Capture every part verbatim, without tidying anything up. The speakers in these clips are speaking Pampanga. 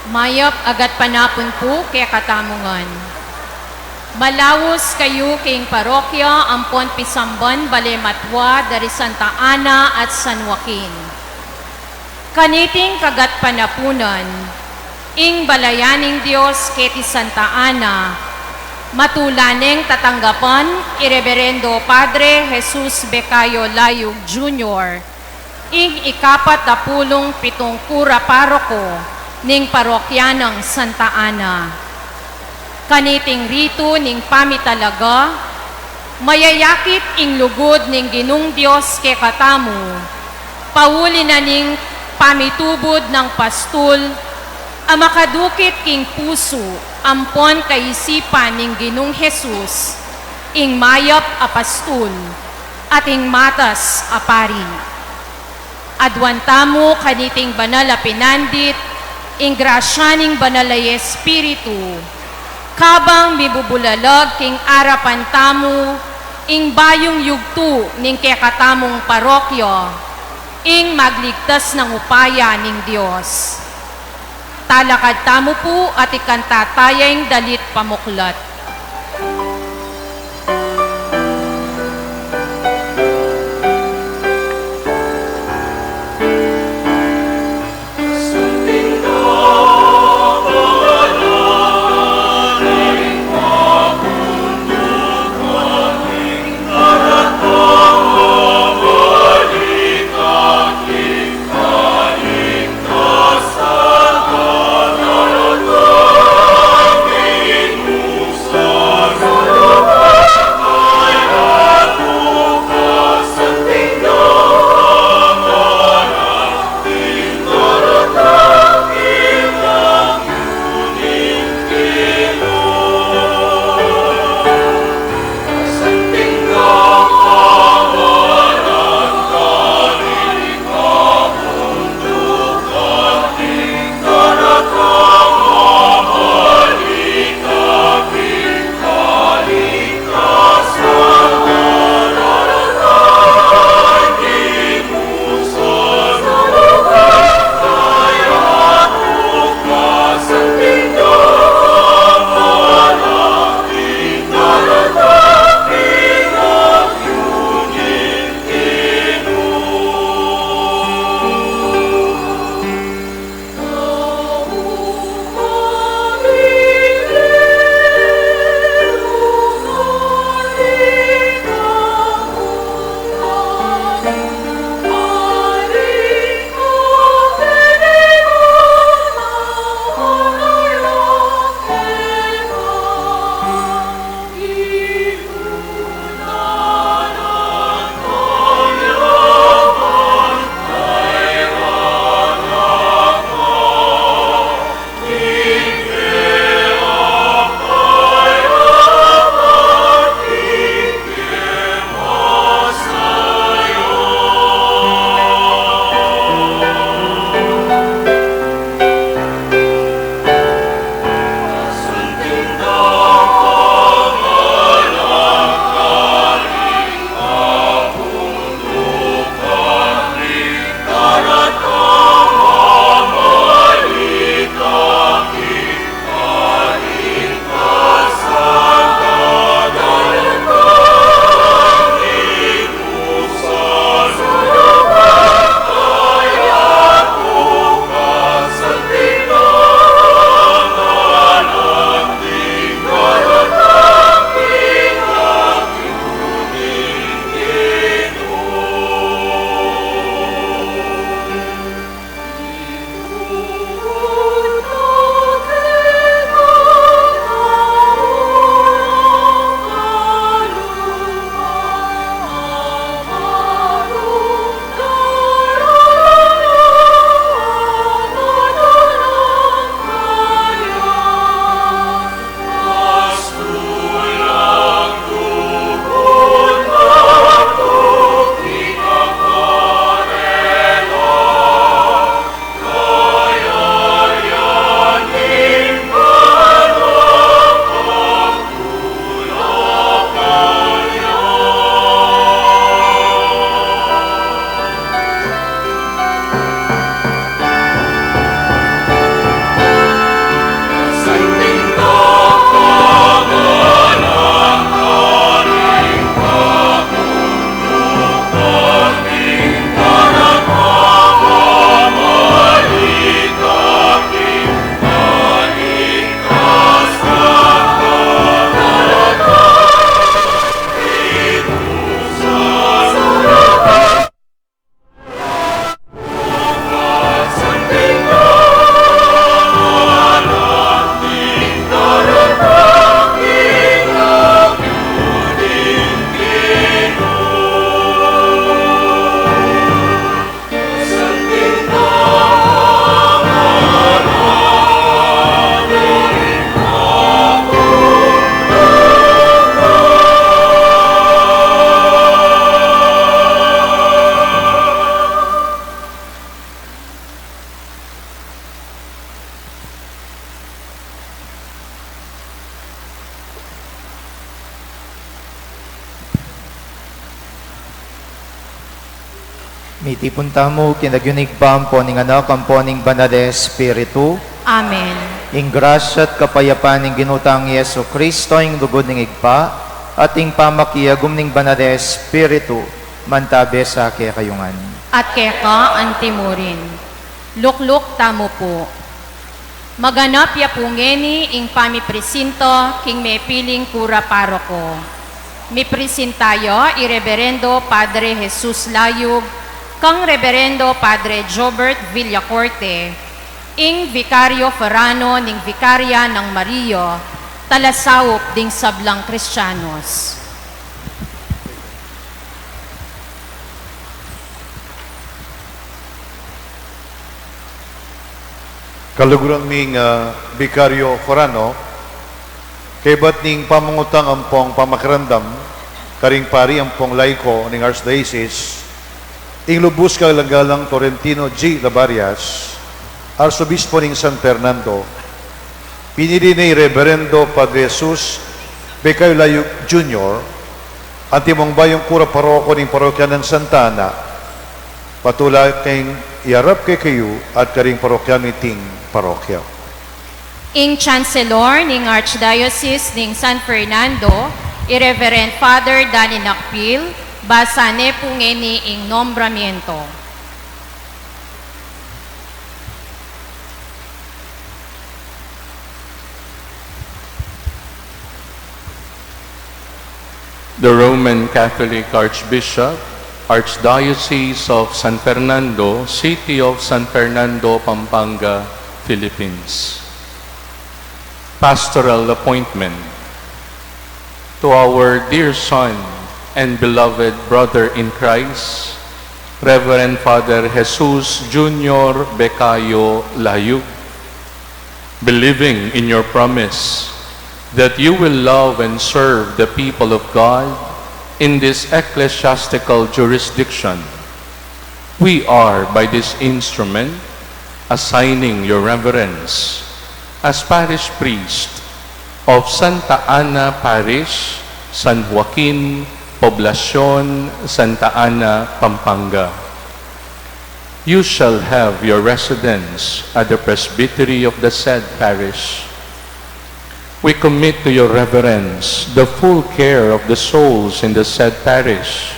Mayap a gatpanapun pu kekatamu ngan. Malaus kayu king parokya ampon pisamban bale matwa da ri Santa Ana at San Joaquin. Kaniting kagatpanapunan, ing balayan ning Dios keti Santa Ana, matula neng tatanggapan i Reberendo Padre Jesus Becayo Layug Junior, ing ikapat a pulung pitung kura paroko ning parokya nang Santa Ana. Kaniting ritu ning pamitalaga, mayayakit ing lugud ning Ginung Dios kekatamu, pauli na ning pamitubud nang pastul a makadukit king pusu ampon kaisipan ning Ginung Jesus, ing mayap a pastul at ing matas a pari. Aduan tamu kaniting banal a pinandit ing grasya ning Banal a Espiritu, kabang mibubulalag king arapan tamu ing bayung yugtu ning kekatamung parokya, ing magligtas nang upaya ning Dios. Talakad tamu pu at ikanta taya ing dalit pamuklat. Itipun tamu king lagyu ning Ibpa, ampo ning Anak, ampo ning Banal a Espiritu. Amen. Ing grasya at kapayapan ning Ginu tang Jesucristo, ing lugud ning Ibpa, at ing pamakiagum ning Banal a Espiritu, mantabe sa kekayu ngan. At keka antimurin. Lukluk tamu pu. Maganap ya pu ngeni ing pamipresinta king mepiling kura paroko. Mipresinta ya i Reberendo Padre Jesus Layug, kang Reberendo Padre Jobert Villacorte, ing Vicario Forano ning Vicaria nang Maria, talasaup ding sablang Kristianos. Kaluguran ming, ah, Vicario Forano, kaybat ning pamangutang ampong pamakiramdam karing pari ampong laiko ning Archdiocese, ing lubus kalang-galang Florentino G. Lavarias, Arsobispo ning San Fernando, pinili ne i Reberendo Padre Jesus Becayo Layug Junior, antimong bayung kura paroko ning parokya nang Santa Ana, patula king iarap kekayu at karing parokya miting parokya. Ing Chancellor ning Archdiocese ning San Fernando, i Reverend Father Danny Nakpil, basa ne pu ngeni ing nombramiento. The Roman Catholic Archbishop, Archdiocese of San Fernando, City of San Fernando, Pampanga, Philippines. Pastoral appointment. To our dear son and beloved brother in Christ, Reverend Father Jesus Junior Becayo Layug, believing in your promise that you will love and serve the people of God in this ecclesiastical jurisdiction, we are, by this instrument, assigning your reverence as parish priest of Santa Ana Parish, San Joaquin, Poblacion, Santa Ana, Pampanga. You shall have your residence at the presbytery of the said parish. We commit to your reverence the full care of the souls in the said parish,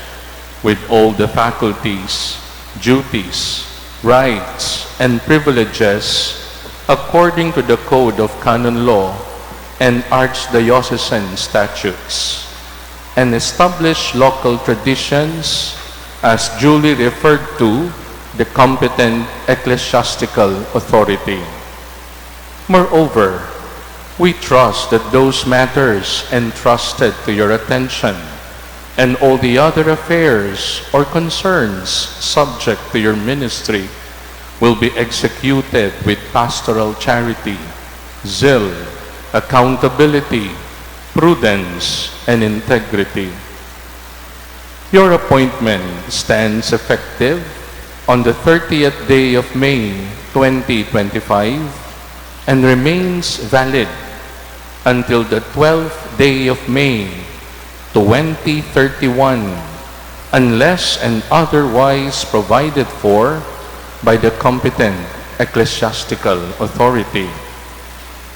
with all the faculties, duties, rights, and privileges according to the Code of Canon Law and Archdiocesan Statutes, and established local traditions as duly referred to the competent ecclesiastical authority. Moreover, we trust that those matters entrusted to your attention and all the other affairs or concerns subject to your ministry will be executed with pastoral charity, zeal, accountability, prudence, and integrity. Your appointment stands effective on the thirtieth day of May twenty twenty-five and remains valid until the twelfth day of May twenty thirty-one, unless and otherwise provided for by the competent ecclesiastical authority.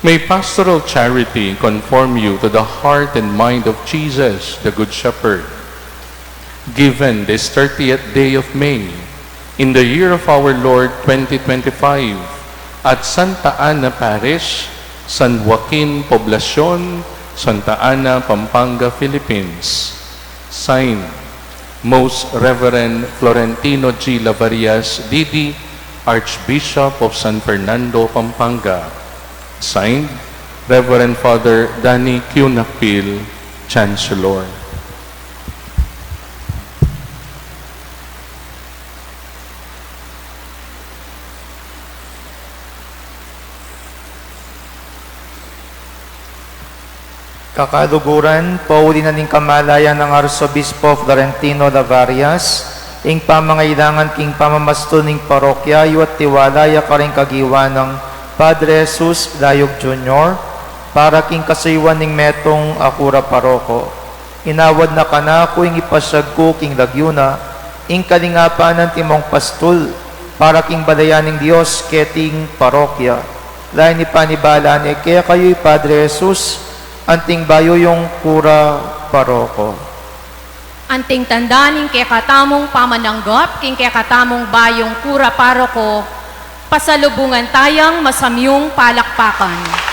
May pastoral charity conform you to the heart and mind of Jesus, the Good Shepherd. Given this thirtieth day of May, in the year of our Lord twenty twenty-five, at Santa Ana Parish, San Joaquin Poblacion, Santa Ana, Pampanga, Philippines. Signed, Most Reverend Florentino G. Lavarias, D D, Archbishop of San Fernando, Pampanga. Signed, Reverend Father Danny Q. Nakpil, Chancellor. Kakaluguran, pauli na ning kamalayan nang Arsobispo Florentino Lavarias, ing pamangailangan king pamamastu ning parokya yu at tiwala ya karing kagiwan nang Padre Jesus Layug Junior para king kasuyuan ning metung a kura paroko. Inawad na kanaku ing ipasyag ku king lagyu na, Ing kalingapan antimong pastul para king balayan ning Dios keting parokya. Layun ning panibala ne kekayu i Padre Jesus, anting bayu yung kura paroko. Anting tanda ning kekatamung pamananggap king kekatamung bayung kura paroko, pasalubungan tayang masamyung palakpakan.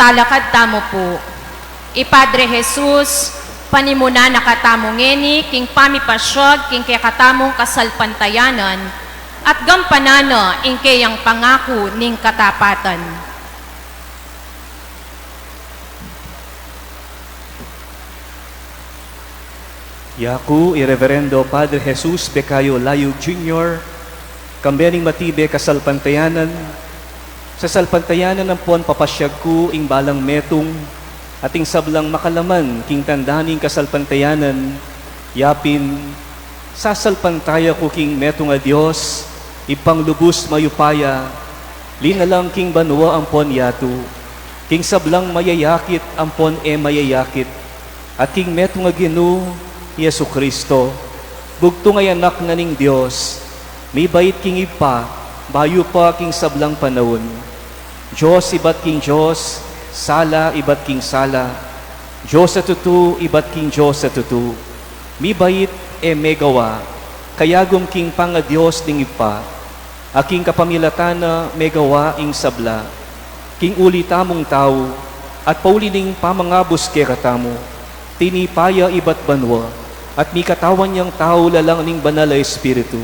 Talakad tamu pu. I Padre Jesus, panimunan na katamu ngeni king pamipasyag king kekatamung kasalpantayanan, at gampanan na ing keyang pangaku ning katapatan. Yaku i Reverendo Padre Jesus Becayo Layug Junior, kambe ning matibe kasalpantayanan, sasalpantayanan ampon papasyag ku ing balang metung, at ing sablang makalaman king tanda ning kasalpantayanan, yapin, sasalpantaya ku king metung a Dios, Ibpang lubus mayupaya, linalang king banua ampon yatu, king sablang mayayakit ampon e mayayakit, at king metung a Ginu, Jesu Cristo, bugtung a Anak na ning Dios, mibait king Ibpa, bayu pa king sablang panaun. Dios ibat king Dios, sala ibat king sala, Dios a tutu ibat king Dios a tutu, mibait e megawa, kayagum king pangadios ning Ibpa, a king kapamilatan na megawa ing sabla. King uli tamung tau, at pauli ning pamangabus kekatamu, tinipa ya ibat banua, at mikatawan yang tau lalang ning Banal a Espiritu,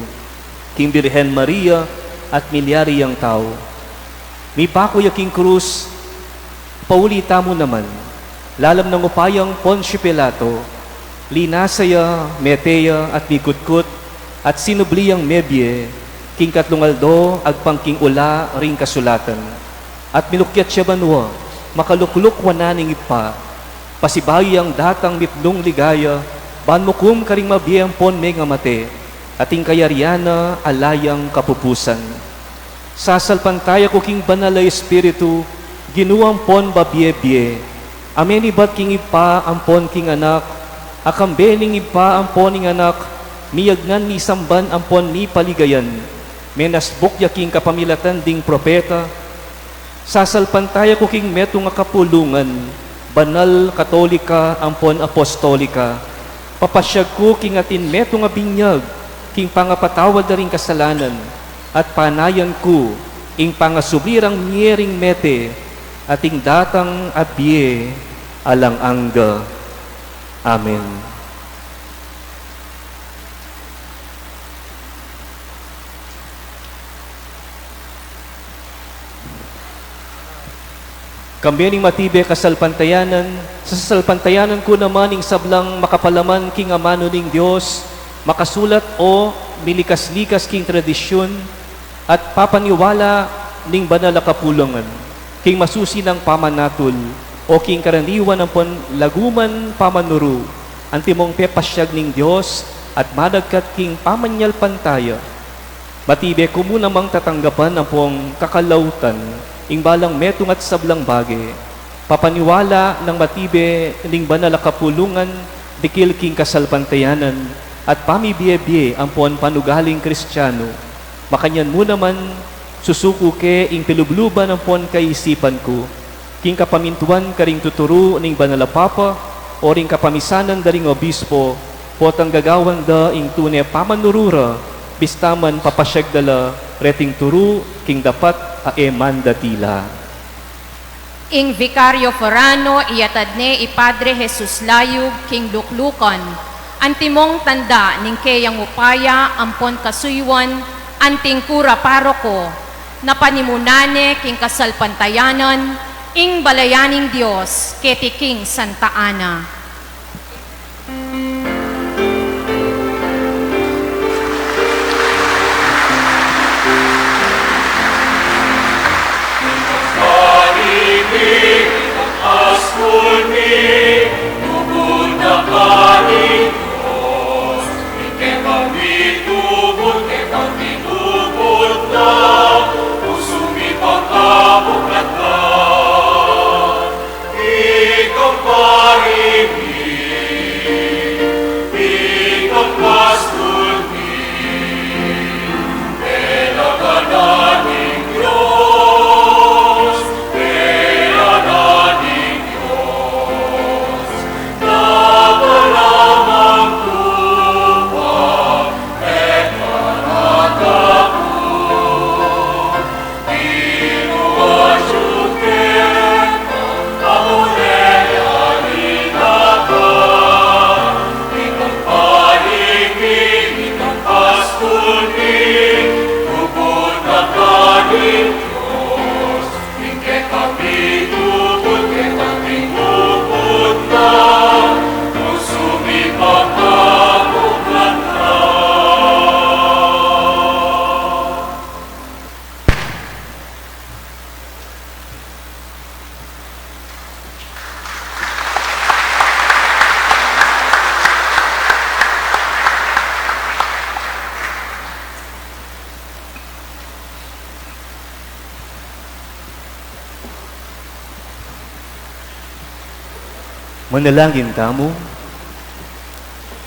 king Birhen Maria, at milyari yang tau. Mipaku ya king krus, pauli tamu naman, lalam nang upayang Poncio Pilato, linasa ya, mete ya, at mikutkut, at sinubli yang mebie, king katlung aldo agpang king ula ring kasulatan. At milukyat ya banua, makalukluk wanan ning Ibpa, pasibayu yang datang mipnung ligaya, ban mukum karing mabie ampon mengamate, at ing kayarian na ala yang kapupusan. Sasalpantaya ku king Banal a Espiritu, Ginu ampon babie-bie, a menibat king Ibpa ampon king Anak, a kambe ning Ibpa ampon ning Anak, miyagnan, misamban ampon mipaligayan, menasbuk ya king kapamilatan ding propeta. Sasalpantaya ku king metung a kapulungan, banal, katolika, ampon apostolika. Papasyag ku king atin metung a binyag, king pangapatawad da ring kasalanan, at panayan ku ing pangasubli rang mie ring mete, at ing datang a bie alang angga. Amen. Kambe ning matibe kasalpantayanan, sasalpantayanan ku naman ing sablang makapalaman king amanu ning Dios, makasulat o milikas-likas king tradisyun at papaniwala ning banal a kapulungan, king masusi nang pamanatul, o king karaniwan ampon laguman pamanuru, antimong pepasyag ning Dios at madagkat king pamanyalpantaya. Matibe ku mu namang tatanggapan ampong kakalautan ing balang metung at sablang bage. Papaniwala nang matibe ning banal a kapulungan dikil king kasalpantayanan at pamibie-bie ampon panugaling Kristiano. Makanyan mu naman, susuku ke ing pilubluban ampon kaisipan ku king kapamintuan karing tuturu ning banal a papa, o ring kapamisanan da ring obispo, potang gagawan da ing tune pamanuru ra, bista man papasyag da la reting turu king dapat a e mandati la. Ing Vicario Forano, iyatad ne i Padre Jesus Layug king luklukan, antimong tanda ning keyang upaya ampon kasuyuan, anting kura paroko, na panimunan ne king kasalpantayanan ing balayan ning Dios keti king Santa Ana. Manalangin tamu.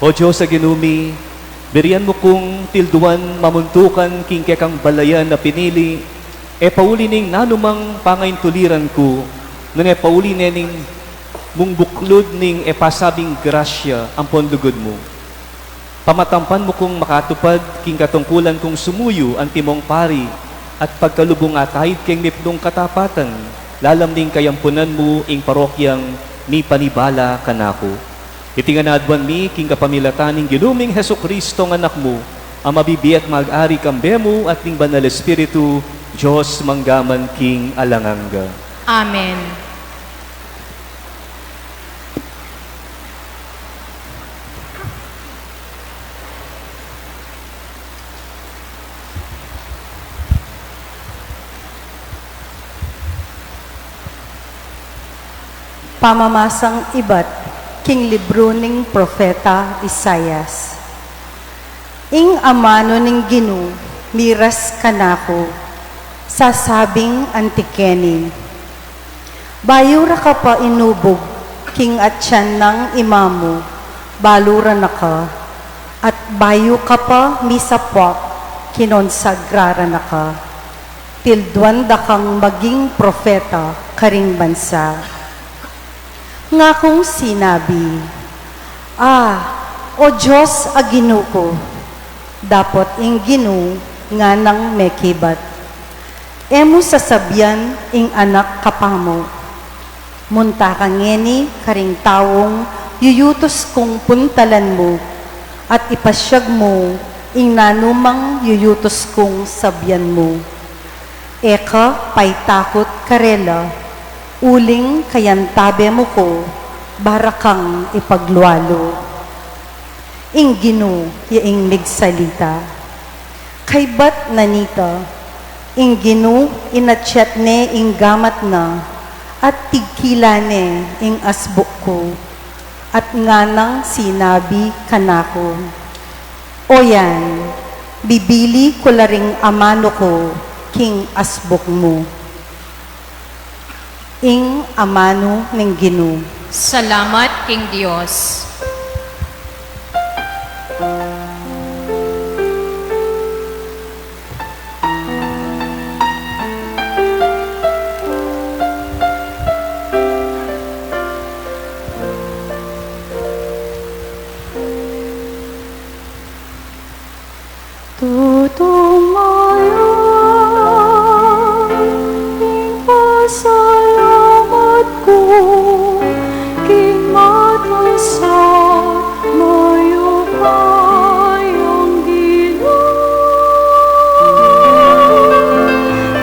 O Dios a Ginu mi, birian mu kung tilduan mamuntukan king kekang balayan a pinili, e pauli ning nanumang pangaintuliran ku, nune pauli ne ning mung buklud ning e pasabing grasya ampon lugud mu. Pamatampan mu kung makatupad king katungkulan kung sumuyu antimong pari at pagkalubung ataid keng mipnung katapatan, lalam ning kayampunan mu ing parokyang mipanibala kanaku. Iti ngan aduan mi king kapamilatan ning Ginu ming Jesucristo nga Anak mu, a mabibie at mag-ari kambe mu at ning Banal Espiritu, Dios mangga man king alang angga. Amen. Pamamasang ibat king libru ning propeta Isaias. Ing amanu ning Ginu miras kanaku, sasabing anti keni, bayu ra ka pa inubug king atian nang ima mu, balu ra na ka, at bayu ka pa misapwak, kinonsagra ra na ka. Tilduan da kang maging propeta karing bansa. Ngakung sinabi, "A, o Dios a Ginu ku," dapot ing Ginu nganang mekibat, "E mu sasabian ing anak kapamu. Munta ka ngeni karing taung yuyutus kung puntalan mu, at ipasiag mu ing nanumang yuyutus kung sabian mu. E ka paitakut karela, uling kayantabe mu ku, bara kang ipaglualu." Ing Ginu ya ing migsalita. Kaybat na nita, ing Ginu inatyat ne ing gamat na, at tigkila ne ing asbuk ku, at nganang sinabi kanaku, "O yan, bibili ku la ring amanu ku king asbuk mu." Ing amanu ning Ginu. Salamat king Dios. Tutung mayap ing pasalamat ku king matas at mayupaya Ginu.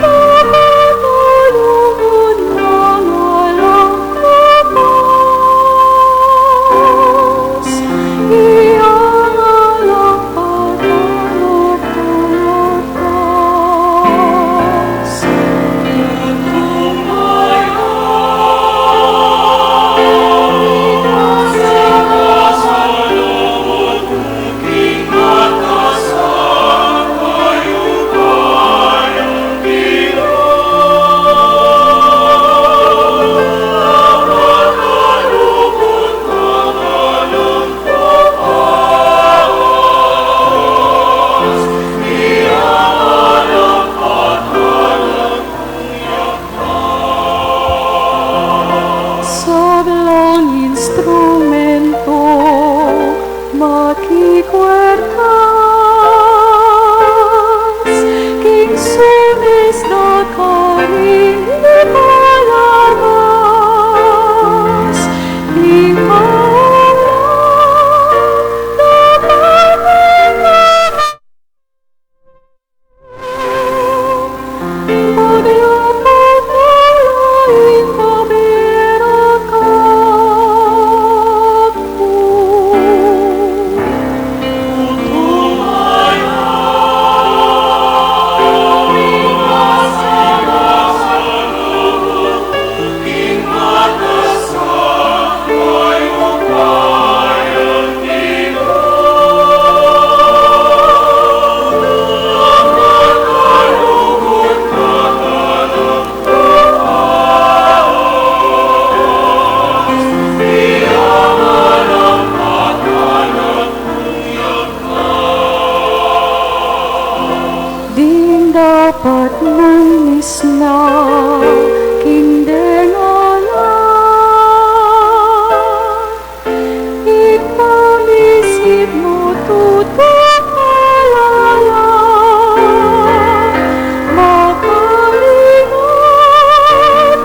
Tapat at lugud nang alang wakas, iya ngan alang patalatalata. Dapat mung misna king deng ala, ipamisit mu tutung ala, makalinga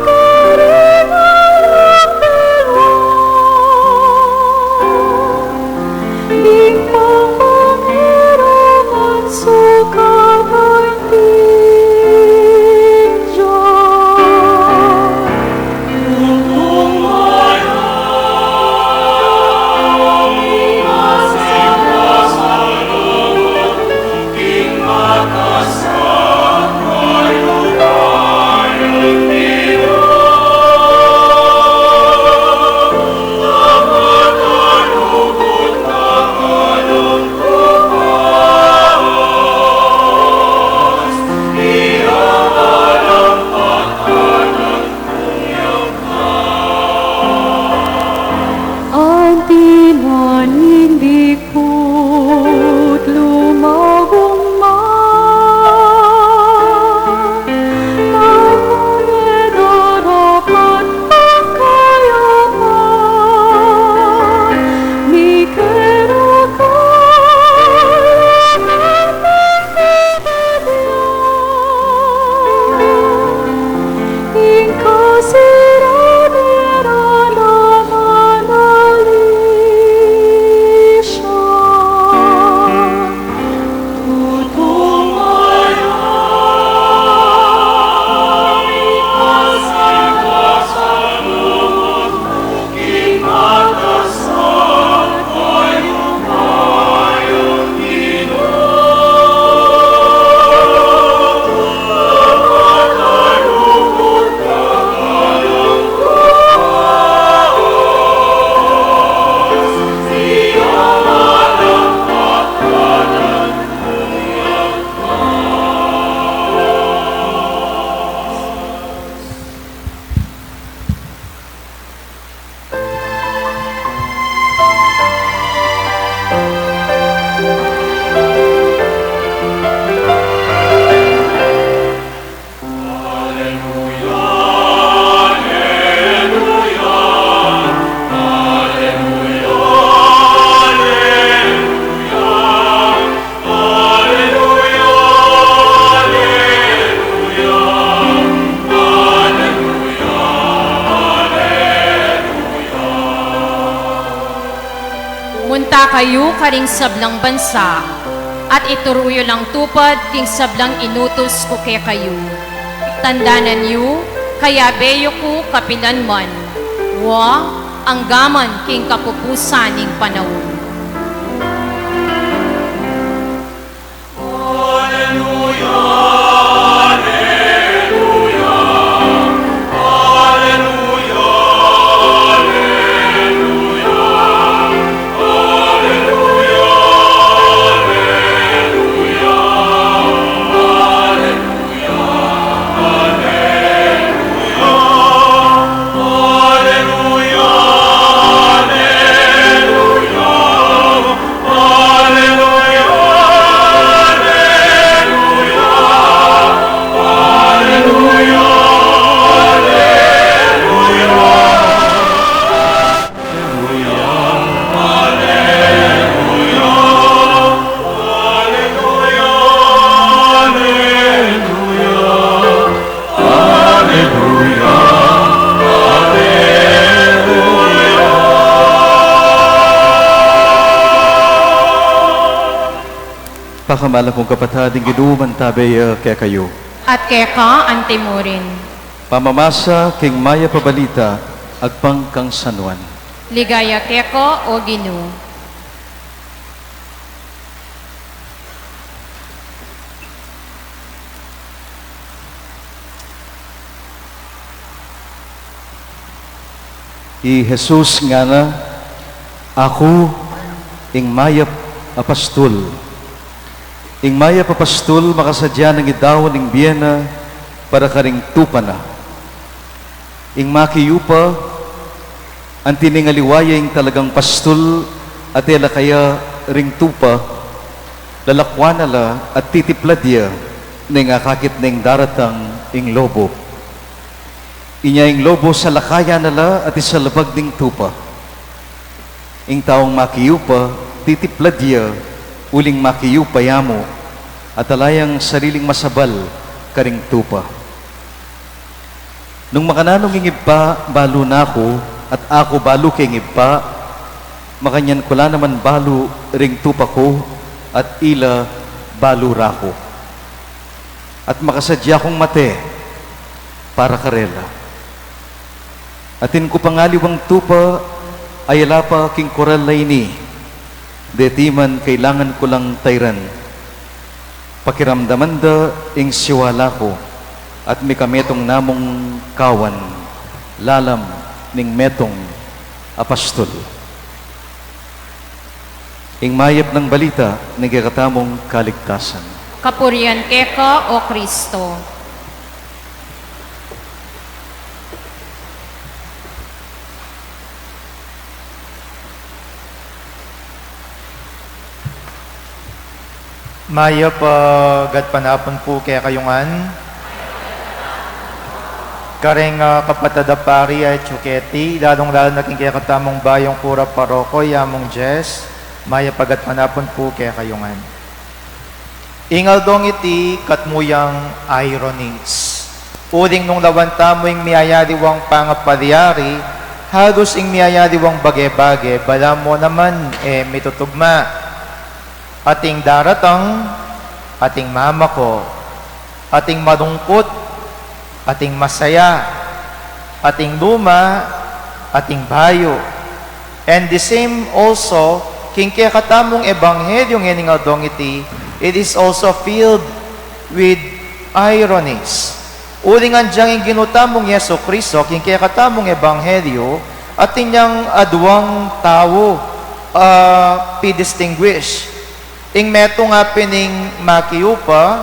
karing alang pilwa. Ing pamangirang sukabanting Dios. Anti na ning diput lumaguma, Munta kayu karing sablang bansa, at ituru yu lang tupad king sablang inutus ku kekayu. Tandanan yu, kayabe yu ku kapilan man, wa, anggaman king kapupusan ning panaun. Pakamalan kung kapatad, ing Ginu mantabe ya kekayu. At keka antimurin. Pamamasa king mayap a balita agpang kang San Juan. Ligaya keka, o Ginu. I Jesus ngana, "Aku ing mayap a pastul. Ing mayap a pastul makasadya nang idaun ing bie na para karing tupa na. Ing makiyupa, anti ning aliwa ya ing talagang pastul at e la kaya ring tupa, lalakwan na la at titiplad ya. Neng akakit neng daratang ing lobo. Inya ing lobo salakayan na la at isalabag ning tupa. Ing taung makiyupa, titiplad ya, uling makiyupa ya mu, at ala yang sariling masabal karing tupa. Nung makananu ing Ibpa balu na ku, at aku balu king Ibpa, makanyan ku la naman balu ring tupa ku, at ila balu ra ku. At makasadya kung mate para karela. Atin ku pang aliwang tupa, ay ala pa king kural a ini, deti man kailangan ku lang tairan. Pakiramdaman da ing siwala ku, at mikametung na mung kawan, lalam ning metung a pastul. Ing mayap nang balita ning kekatamung kaligtasan. Kapurian keka, O Kristo. Mayap a gatpanapun pu kekayu ngan. Kareng, ah, kapatad a pari a Chuketi, lalung-lalu na king kekatamung bayung kura paroko, i Among Jess, mayap a gatpanapun pu kekayu ngan. Ing aldong iti katmu yang ironies. Uling nung lawan tamu ing miyayaliwang pangapalyari, halus ing miyayaliwang bage-bage, balamu naman e mitutugma. Ating daratang, ating mamako, ating malungkut, ating masaya, ating luma, ating bayu. And the same also, king kekatamung ebanghelyo ngening aldong iti, it is also filled with ironies. Uling agyang ing Ginu tamung Jesu Kristo, king kekatamung ebanghelyo, atin yang aduang tau a pidistinguish. Ing metung a pining makiyupa,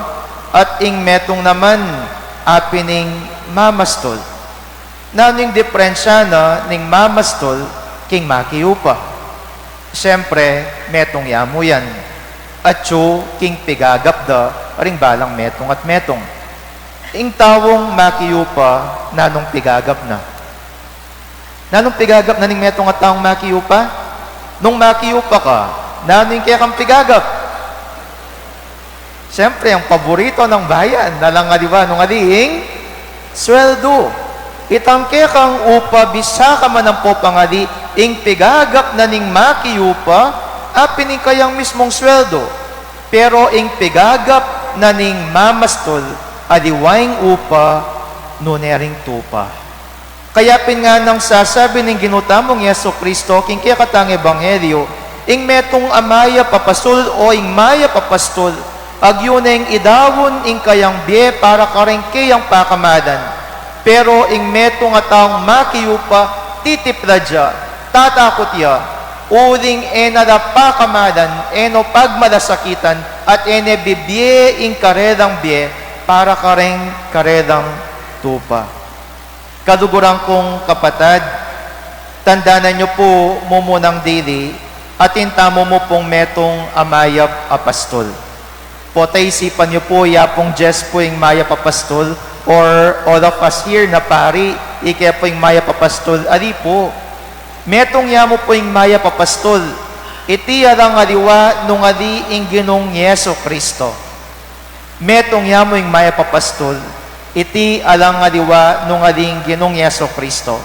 at ing metung naman a pining mamastul. Nanu ing diperensya na ning mamastul king makiyupa? Siyempre, metung ya mu yan. Atyu king pigagap da ring balang metung at metung. Ing taung makiyupa, nanung pigagap na? Nanung pigagap na ning metung a taung makiyupa? Nung makiyupa ka, nanu ing kekang pigagap? Siyempre, ang paborito ng bayan, alang aliwa nung ali ing sweldo. Itang kekang upa, bisa ka man ampo pang ali, ing pigagap na ning makiyupa, a pin ing kayang mismung sweldo. Pero ing pigagap na ning mamastul, aliwa ing upa, nune ring tupa. Kaya pin nganang sasabi ning Ginu tamung Jesu Kristo king kekatang ebanghelyo, ing metung a mayap a pastul o ing mayap a pastul, agyu neng idaun ing kayang bie para kareng keyang pakamadan. Pero ing metung a taung makiyupa, titiplad ya, tatakut ya, uling e na la pakamadan, e no pagmalasakitan, at e ne bibie ing karelang bie para kareng karelang tupa. Kaluguran kung kapatad, tandanan yu pu mumunang dili, atin tamu mu pung metung a mayap a pastul. Pota isipan yu pu, i Apung Jess pu ing mayap a pastul, or all of us here na pari, ike pu ing mayap a pastul, ali pu. Metung ya mu pu ing mayap a pastul, iti alang aliwa nung ali ing Ginung Jesu Kristo. Metung ya mu ing mayap a pastul, iti alang aliwa nung ali ing Ginung Jesu Kristo.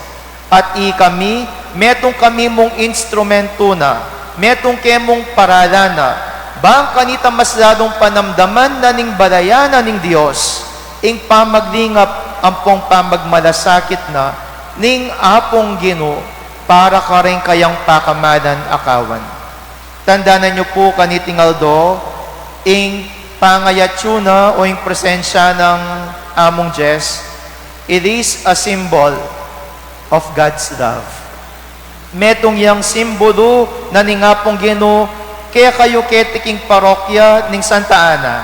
At ikami, metung kami mung instrumentu na, metung ke mung paralan na, bang kanita mas lalung panamdaman na ning balayan na ning Dios, ing pamaglingap ampong pamagmalasakit na ning Apung Ginu para kareng kayang pakamadan a kawan. Tandanan yu pu kaniting aldo, ing pangayatyu na o ing presensya nang Amung Jess, it is a symbol of God's love. Metung yang simbulu na ning Apung Ginu kekayu keti king parokya ning Santa Ana.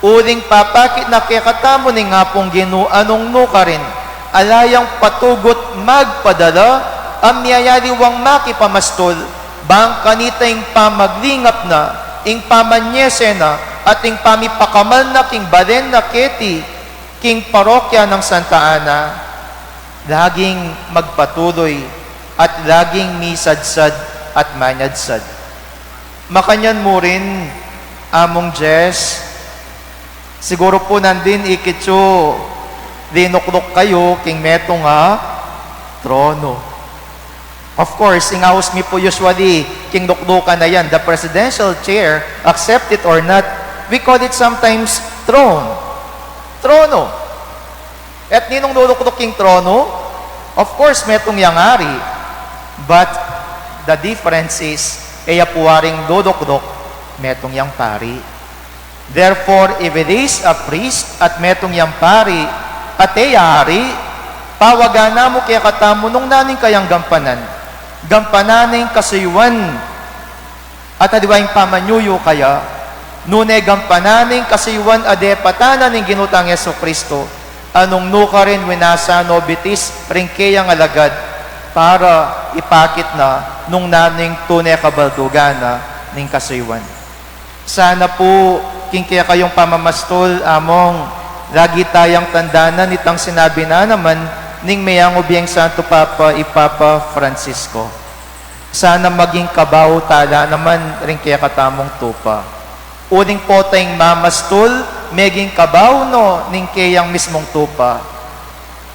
Uling papakit na kekatamu ning Apung Ginu a nung nukarin, ala yang patugut magpadala a miyayaliwang makipamastul, bang kanita ing pamaglingap na, ing pamanyese na, at ing pamipakamal na king balen na keti king parokya nang Santa Ana, laging magpatuloy at laging misadsad at manyadsad. Makanyan mu rin, Among Jess, siguru pu nandin ikit yu linukluk kayu king metung a trono. Of course, ing aus mi pu usually king luklukan a yan, the presidential chair, accept it or not, we call it sometimes throne. Trono. At ninung lulukluk king trono? Of course, metung yang ari. But the difference is, e ya pu waring lulukluk, metung yang pari. Therefore, if it is a priest at metung yang pari, at e ya ari, pawagan na mu kekatamu nung nanu ing kayang gampanan. Gampanan na ing kasuyuan at aliwa ing pamanyuyu kaya, nune gampanan na ing kasuyuan a depatan na ning Ginu tang Jesucristo, a nung nukarin winasa no bitis ring keyang alagad para ipakit na nung nanu ing tune kabaldugan na ning kasuyuan. Sana pu, king kekayung pamamastul, Among, lagi tayang tandanan itang sinabi na naman ning meyangu bie ning Santo Papa, i Papa Francisco. Sana maging kabaw tala naman ring kekatamung tupa. Uling pota ing mamastul, meging kabaw no ning keyang mismung tupa.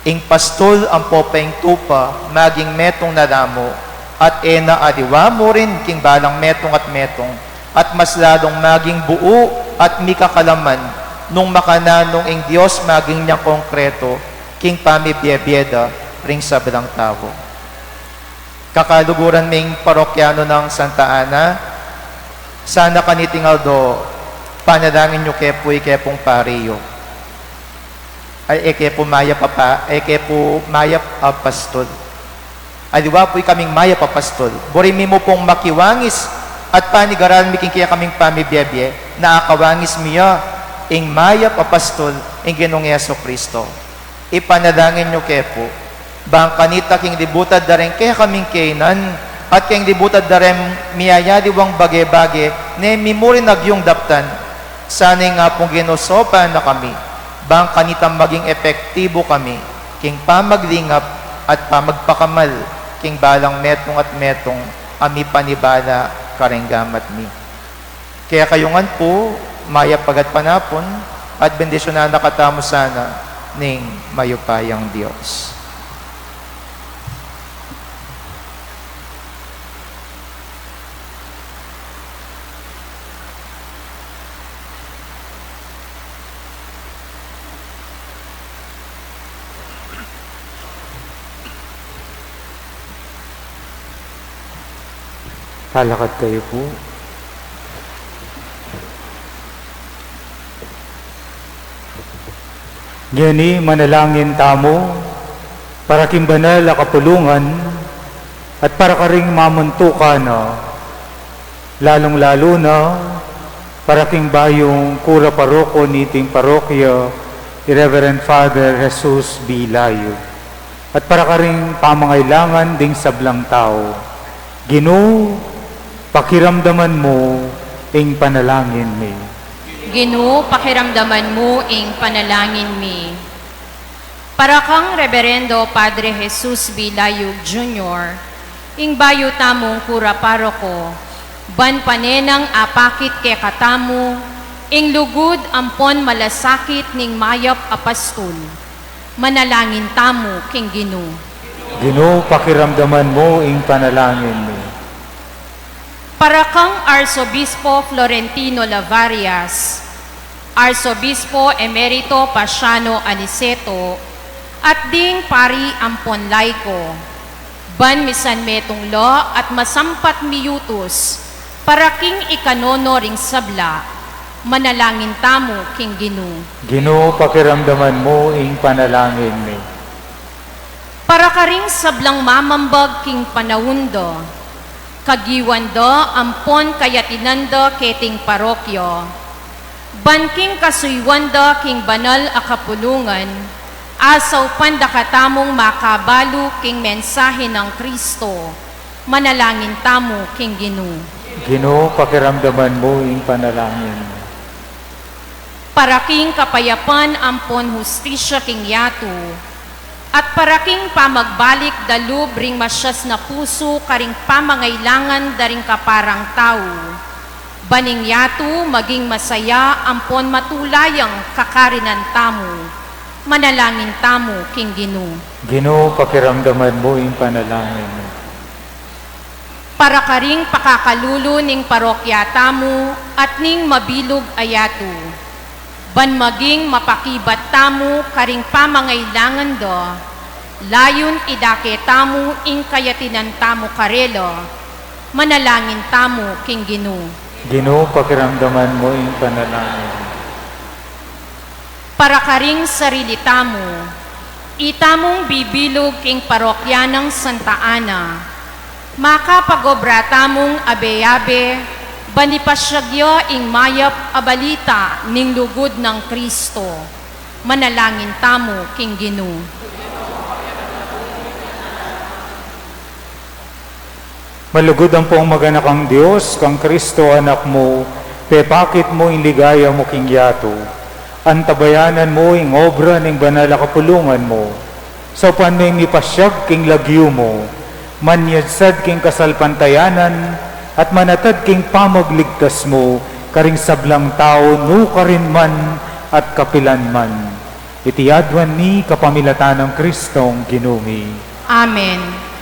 Ing pastul ampo pa ing tupa, maging metung na la mu, at e na aliwa mu rin king balang metung at metung, at mas lalung maging buu at mikakalaman nung makananu nung ing Dios maging nyang konkreto king pamibie-bie da ring sablang tau. Kakaluguran ming parokyano nang Santa Ana, sana kaniting aldo, panalangin yu ke pu ike pung pari yu. Ay, e ke pu mayap a pa-, e ke pu mayap a pastul. Aliwa pu ikaming mayap a pastul. Buri mi mu pung makiwangis at panigaral mi king kekaming pamibie-bie, na akawangis mi ya ing mayap a pastul, ing Ginung Jesucristo. Ipanalangin yu ke pu, bang kanita king libutad da ring kekaming kainan, at king libutad da ring miyayaliwang bage-bage, ne mi mu rin agyung daptan. Sana ing Apung Ginu saupan na kami, bang kanita maging epektibu kami, king pamaglingap at pamagpakamal, king balang metung at metung, a mipanibala karing gamat mi. Kekayu ngan pu, mayap a gatpanapun, at bendisyunan na katamu sana ning mayupayang Dios. Talakad kayu pu. Ngeni manalangin tamu para king banal a kapulungan at para karing mamuntukan na, lalung-lalu na para king bayung kura paroko niting parokya, i Reverend Father Jesus B. Layo, at para karing pamangailangan ding sablang tau. Ginu, pakiramdaman mu ing panalangin mi. Ginu, pakiramdaman mu ing panalangin mi. Para kang Reberendo Padre Jesus B. Layug Junior, ing bayu tamung kura paroko, ban pane nang apakit kekatamu ing lugud ampon malasakit ning mayap a pastul. Manalangin tamu king Ginu. Ginu, pakiramdaman mu ing panalangin mi. Para kang Arsobispo Florentino Lavarias, Arsobispo Emerito Paciano Aniceto, at ding pari ampon laiko, ban misan metung la at masampat miyutus para king ikanono ring sabla, manalangin tamu king Ginu. Ginu, pakiramdaman mu ing panalangin mi. Para karing sablang mamambag king panaun da, kagiwan da ampon kayatinan da keting parokya, ban king kasuyuan da king banal a kapulungan, asaupan da katamung makabalu king mensahe nang Kristo, manalangin tamu king Ginu. Ginu, pakiramdaman mu ing panalangin mi. Para king kapayapan ampon hustisya king yatu, at para king pamagbalik da lub ring masias na pusu karing pamangailangan da ring kaparang tau, ban ing yatu maging masaya ampon matula yang kakarinan tamu. Manalangin tamu king Ginu. Ginu, pakiramdaman mu ing panalangin mi. Para karing pakakalulu ning parokya tamu at ning mabilug a yatu, ban maging mapakibat tamu karing pamangailangan da, layun idake tamu ing kayatinan tamu karela. Manalangin tamu king Ginu. Ginu, pakiramdaman mu ing panalangin mi. Para karing sarili tamu, itamung bibilug king parokya nang Santa Ana, makapagobra tamung abe-abe, ban ipasiag ya ing mayap a balita ning lugud nang Kristo. Manalangin tamu king Ginu. Malugud ampong maganakang Dios, kang Kristo Anak mu, pepakit mu ing ligaya mu king yatu. Antabayanan mu ing obra ning banal a kapulungan mu. Saupan mu ing mipasiag king lagyu mu, manyadsad king kasalpantayanan, at manatad king pamagligtas mu, karing sablang tau, nukarin man, at kapilan man. Iti aduan mi kapamilatan nang Kristong Ginu mi. Amen.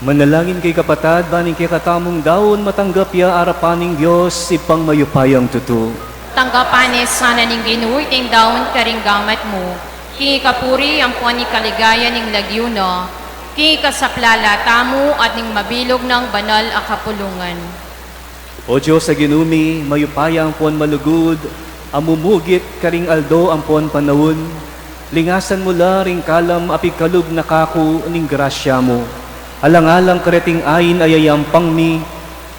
Manalangin kayu, kapatad, ban ing kekatamung daun matanggap ya arapan ning Dios, Ibpang mayupayang tutu. Tanggapan na sana ning Ginu iting daun karing gamat mu, king ikapuri ampon ikaligaya ning lagyu na, king ikasaplala tamu at ning mabilug nang banal a kapulungan. O Dios a Ginu mi, mayupaya ampon malugud, a mumugit karing aldo ampon panaun, lingasan mu la ring kalam a pigkalub na kaku ning grasya mu. Alang-alang kareting ain a yayampang mi,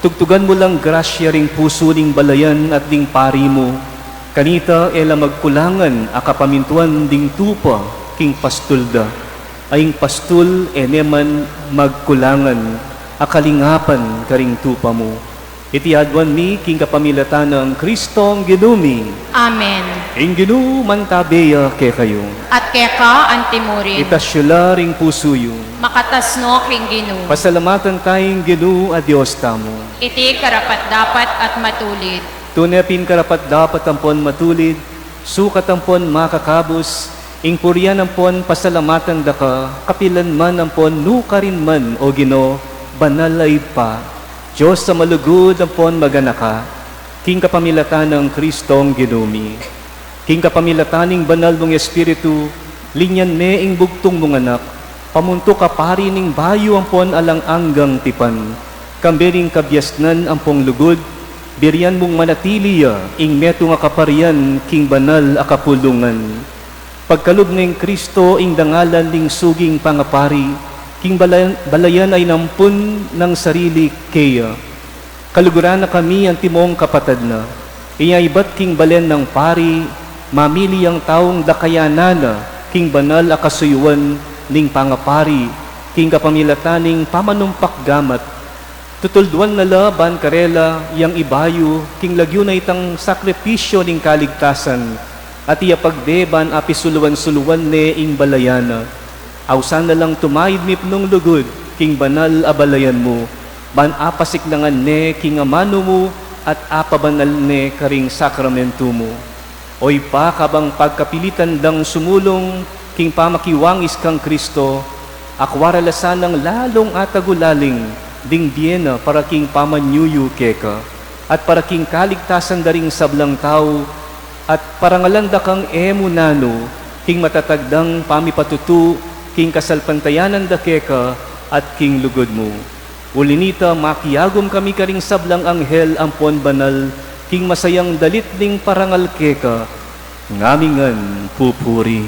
tugtugan mu lang grasya ring pusu ning balayan at ding pari mu. Kanita e la magkulangan a kapamintuan ding tupa king pastul da. A ing pastul e ne man magkulangan a kalingapan karing tupa mu. Iti aduan mi king kapamilatan nang Kristong Ginu mi. Amen. Ing Ginu mantabe ya kekayu. At keka antimurin. Itas yu la ring pusu yu. Makatas no king Ginu. Pasalamatan taya ing Ginu a Dios tamu. Iti karapat-dapat at matulid. Tune pin karapat-dapat ampon matulid, sukat ampon makakabus, ing purian ampon pasalamatan da ka, kapilan man ampon nukarin man, O Ginu, banal a Ibpa, Dios a malugud ampon maganaka, king kapamilatan nang Kristong Ginu mi. King kapamilatan ning banal mung Espiritu, linyan me ing bugtung mung Anak, pamuntuk a pari ning bayu ampon alang anggang tipan, kambe ning kabiasnan ampong lugud, birian mung manatili ya ing metung a kaparian king banal a kapulungan. Pagkalub neng Kristo ing dangalan ning suging pangapari, king bala-, balayan a inampun nang sarili keya. Kaluguran na kami antimong kapatad na, inya ibat king balen nang pari, mamili yang taung dakayanan na king banal a kasuyuan ning pangapari, king kapamilatan ning pamanumpak gamat. Tutulduan na la ban karela yang ibayu king lagyu na itang sakripisyu ning kaligtasan, at iyapagbe ban apisuluan-suluan ne ing balayan na. Ausan na lang tumaid mipnung lugud king banal a balayan mu, ban apasiklangan ne king amanu mu at apabanal ne karing sakramentu mu. O Ibpa, kabang pagkapilitan dang sumulung king pamakiwangis kang Kristo, akwa ra la sanang lalung atagulaling ding bie na para king pamanyuyu keka, at para king kaligtasan da ring sablang tau, at parangalan da kang e mu nanu, king matatag dang pamipatutu, king kasalpantayanan da keka, at king lugud mu. Uli nita, makiagum kami karing sablang anghel ampon banal, king masayang dalit ning parangal keka, ngamingan pupuri.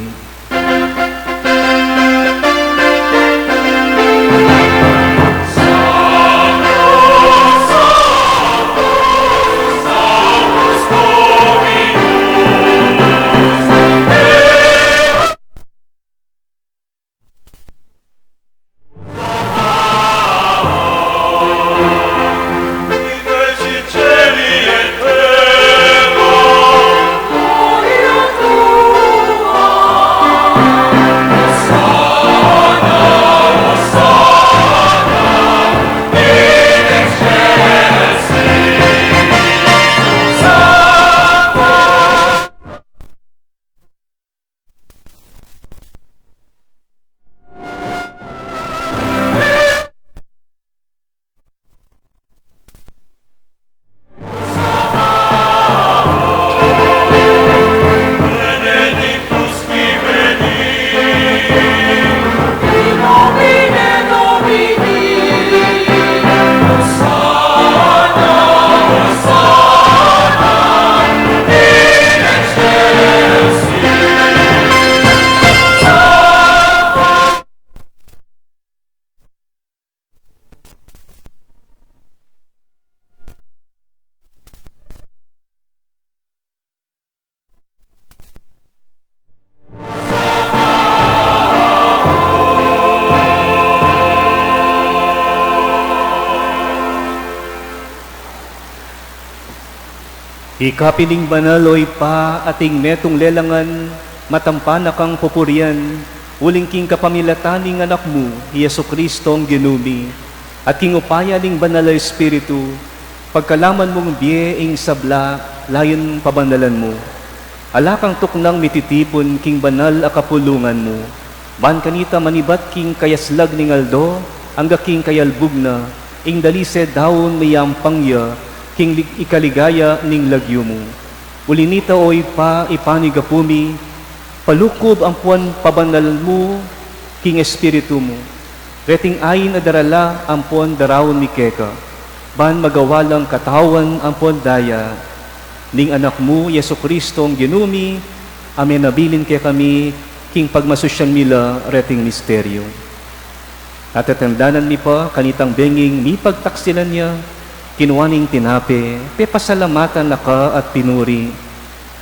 Ika pin ing banal, o Ibpa, at ing metung lelangan, matampan na kang pupurian, uling king kapamilatan ning Anak mu, i Jesucristong Ginu mi, at king upaya ning Banal a Espiritu, pagkalaman mung bie ing sabla, layun pabanalan mu. Ala kang tuknang mititipun king banal a kapulungan mu, ban kanita manibat king kayaslag ning aldo, angga king kayalbug na, ing dalise daun miyampang ya king lig-, ikaligaya ning lagyu mu. Uli nita, o Ibpa, ipanyawad mi, palukub ampon pabanal mu king Espiritu mu reting ain a darala ampon daraun mi keka, ban magawa lang katawan ampon daya ning Anak mu, Jesucristo, a Ginu mi, a menabilin kekami king pagmasusyan mi la reting misteryu. Tatatandanan mi pa, kanitang benging mipagtaksilan ya, kinua ne ing tinape, pepasalamatan na ka at pinuri.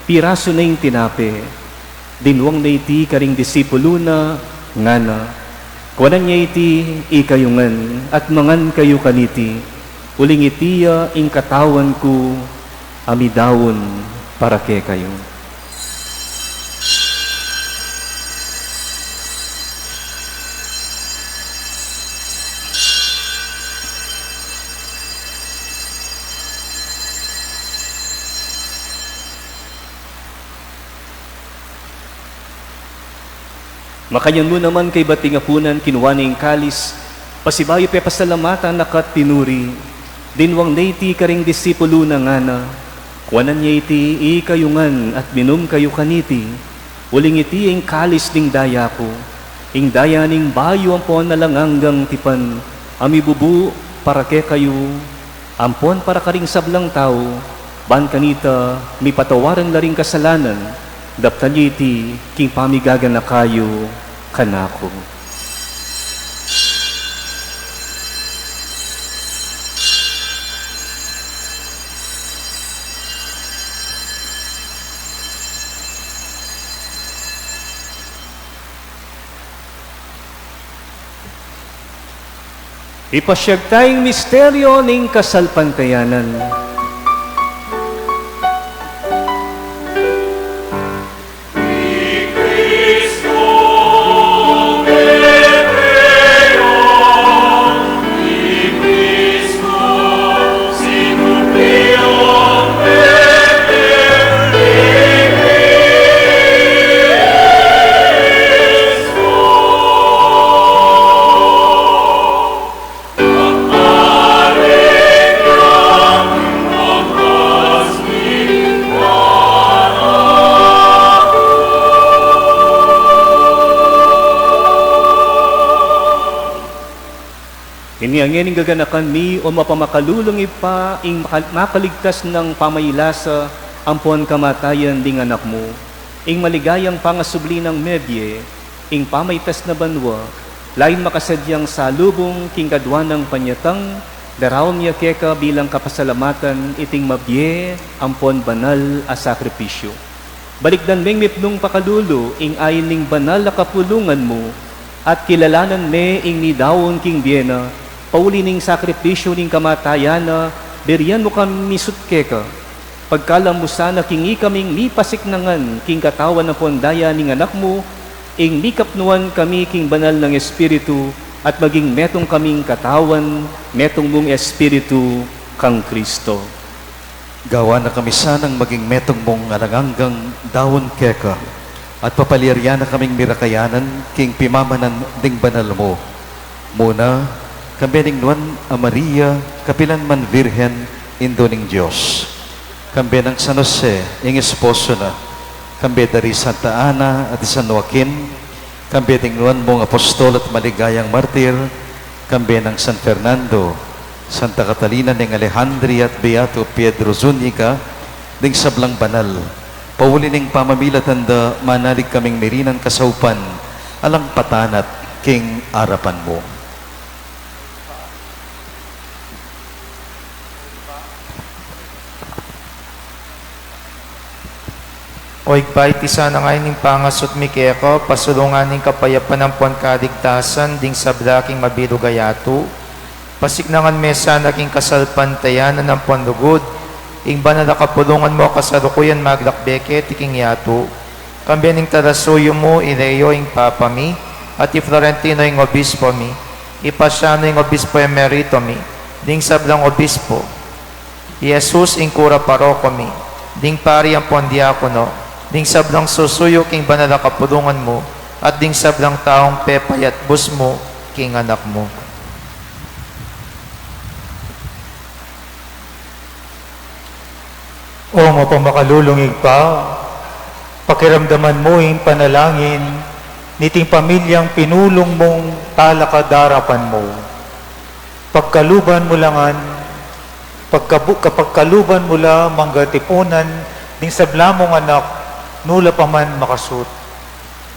Pirasu ne ing tinape, dinwang ne iti karing disipulu na, ngana: Kuanan ye iti ikayu ngan at mangan kayu kaniti, uling iti ya ing katawan ku a midaun para kekayu. Makanyan mu naman kaybat ning apunan, kinua ne ing kalis, pasibayu pepasalamatan na ka at pinuri, dinwang ne iti karing disipulu na, ngana: Kuanan ye iti ikayu ngan at minum kayu kaniti, uling iti ing kalis ning daya ku, ing daya ning bayu ampon alang anggang tipan, a mibubu para kekayu ampon para karing sablang tau, ban kanita mipatawaran la ring kasalanan. Daptan ye iti king pamigaganaka yu kanaku. Ipasiag ta ing misteryu ning kasalpantayanan. Inya ngeni, gaganakan mi, o mapamakalulung Ibpa, ing maka-, makaligtas nang pamailasa ampon kamatayan ding Anak mu, ing maligayang pangasubli nang mebie, ing pamaitas na banua, lain makasadyang salubung king kadua nang panyatang, daraun mi ya keka bilang kapasalamatan iting mabie ampon banal a sakripisyu. Balikdan meng mipnung pakalulu ing ain ning banal a kapulungan mu, at kilalanan me ing midaun king bie na, pauli ning sakripisyu ning kamatayan na, birian mu kami misut keka. Pagkalam mu sana king ikaming mipasiknangan king katawan ampon daya ning Anak mu, ing mikapnuan kami king banal nang Espiritu, at maging metung kaming katawan, metung mung Espiritu kang Kristo. Gawan na kami sanang maging metung mung alang anggang daun keka, at papaliaryan na kaming mirakayanan king pimamanan ding banal mu. Muna, kambe ning Nuan a Maria, kapilan man Virgen, Indu ning Dios. Kambe nang San Jose, ing esposo na. Kambe da ri Santa Ana at i San Joaquin, kambe ding nuan mung apostol at maligayang martir, kambe nang San Fernando, Santa Catalina ning Alejandria at Beato Pedro Zuniga, ding sablang banal, pauli ning pamamilatan da manalig kaming mirinan kasaupan, alang patanat king arapan mu. O Ibpa, iti sana ngan ing pangasut mi keka, pasulungan ing kapayapan ampon kaligtasan ding sabla king mabilug a yatu. Pasiknangan me sana king kasalpantayanan ampon lugud ing banal a kapulungan mu a kasalukuyan maglakbe keti king yatu. Kambe ning talasuyu mu, i Leo ing Papa mi, at i Florentino ing Obispo mi, i Pasiano ing Obispo Emerito mi, ding sablang obispo, i Jesus ing kura paroko mi, ding pari ampon diakono, ding sablang susuyu king banal a kapulungan mu, at ding sablang taung pepayatbus mu king Anak mu. O mapamakalulung Ibpa, pakiramdaman mu ing panalangin niting pamilyang pinulung mung talakad arapan mu. Pagkaluban mu la ngan, pagkabu-, kapagkaluban mu la mangatipunan ding sabla mung anak, nu la pa man makasut.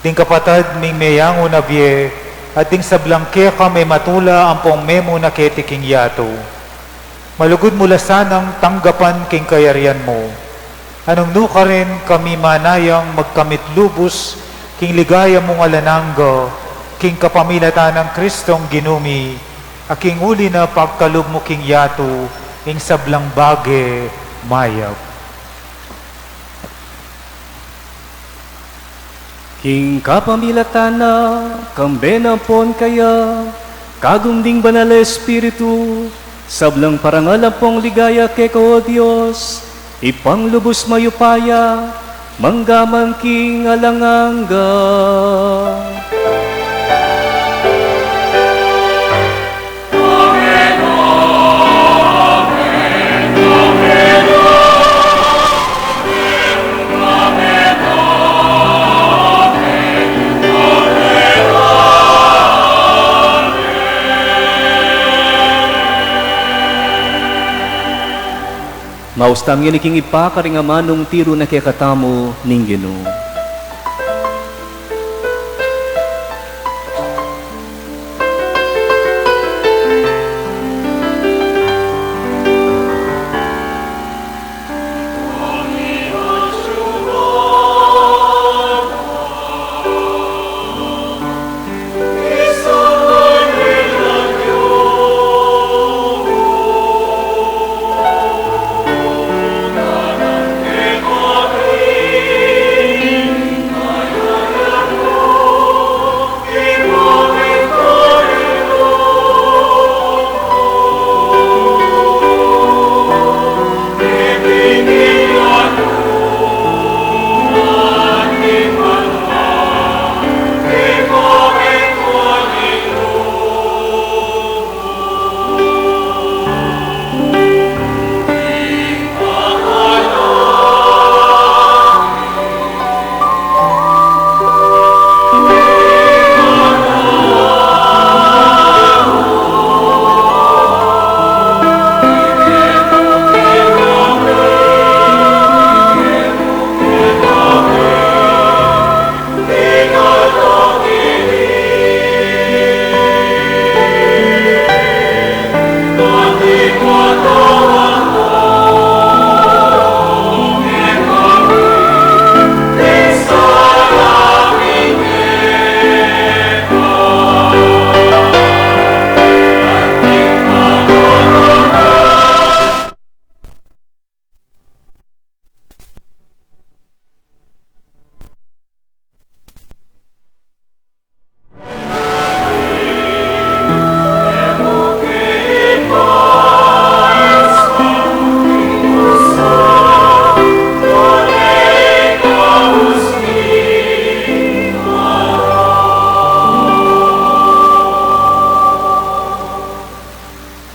Ding kapatad ming meyangu na bie, at ding sablang keka mematula ampong memuna keti king yatu. Malugud mu la sanang tanggapan king kayarian mu. Nung nukarin kami manayang magkamit lubus king ligaya mung alang angga, king kapamilatan nang Kristong Ginu mi, a king uli na pagkalub mu king yatu ing sablang bage mayap. King kapamilatan na, kambe na ampon kaya, kagum ding Banal a Espiritu, sablang parangal ampong ligaya keka, o Dios, Ibpang lubus mayupaya, mangga man king alang angga. Maus tamu ngeni king Ibpa karing amanung tiru na kekatamu ning Ginu.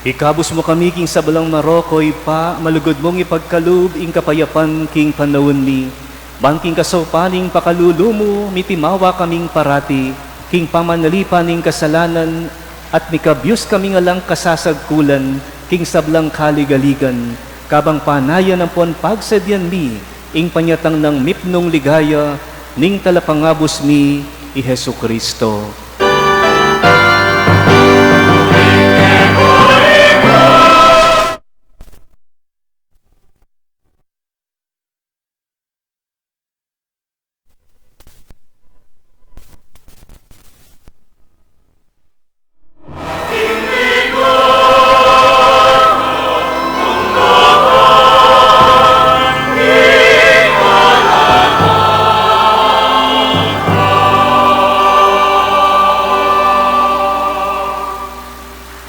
Ikabus mu kami king sablang marok, o Ibpa, malugud mung ipagkalub ing kapayapan king panaun mi. Ban king kasaupan ning pakalulu mu, mitimawa kaming parati king pamanalipan ning kasalanan, at mikabyus kaming alang kasasagkulan king sablang kaligaligan, kabang panayan ampon pagsadyan mi ing panyatang nang mipnung ligaya ning Talapangabus mi, i Jesucristo.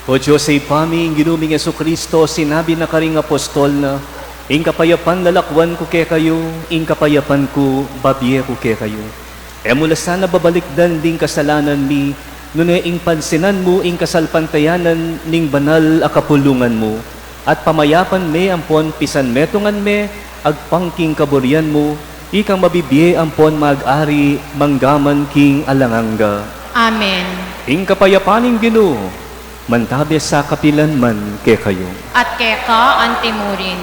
O Dios, Ibpa mi, ing Ginu ming Jesucristo, sinabi na karing apostol na, "Ing kapayapan lalakwan ku kekayu, ing kapayapan ku babie ku kekayu." E mu la sana babalikdan ding kasalanan mi, nune ing pansinan mu ing kasalpantayanan ning banal a kapulungan mu, at pamayapan me ampon pisanmetungan me agpang king kaburian mu, ikang mabibie ampon mag-ari mangga man king alang angga. Amen. Ing kapayapan ning Ginu mantabe sa kapilan man kekayu. At keka antimurin.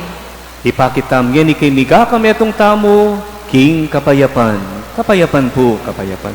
Ipakit tamu ngeni king miga kametung tamu king kapayapan. Kapayapan pu, kapayapan.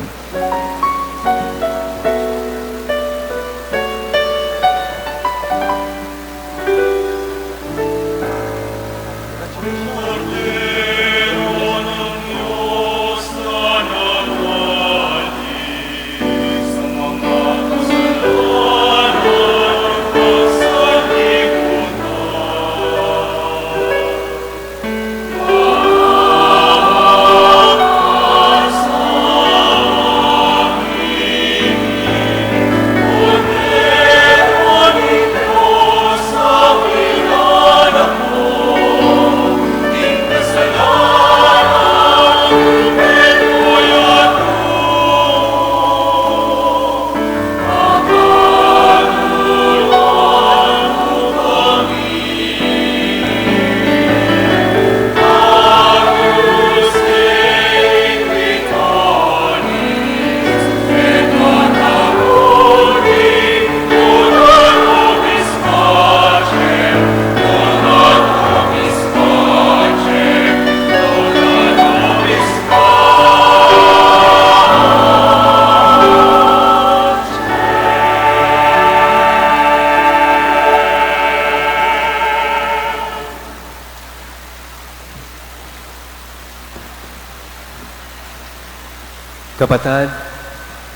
Kapatad,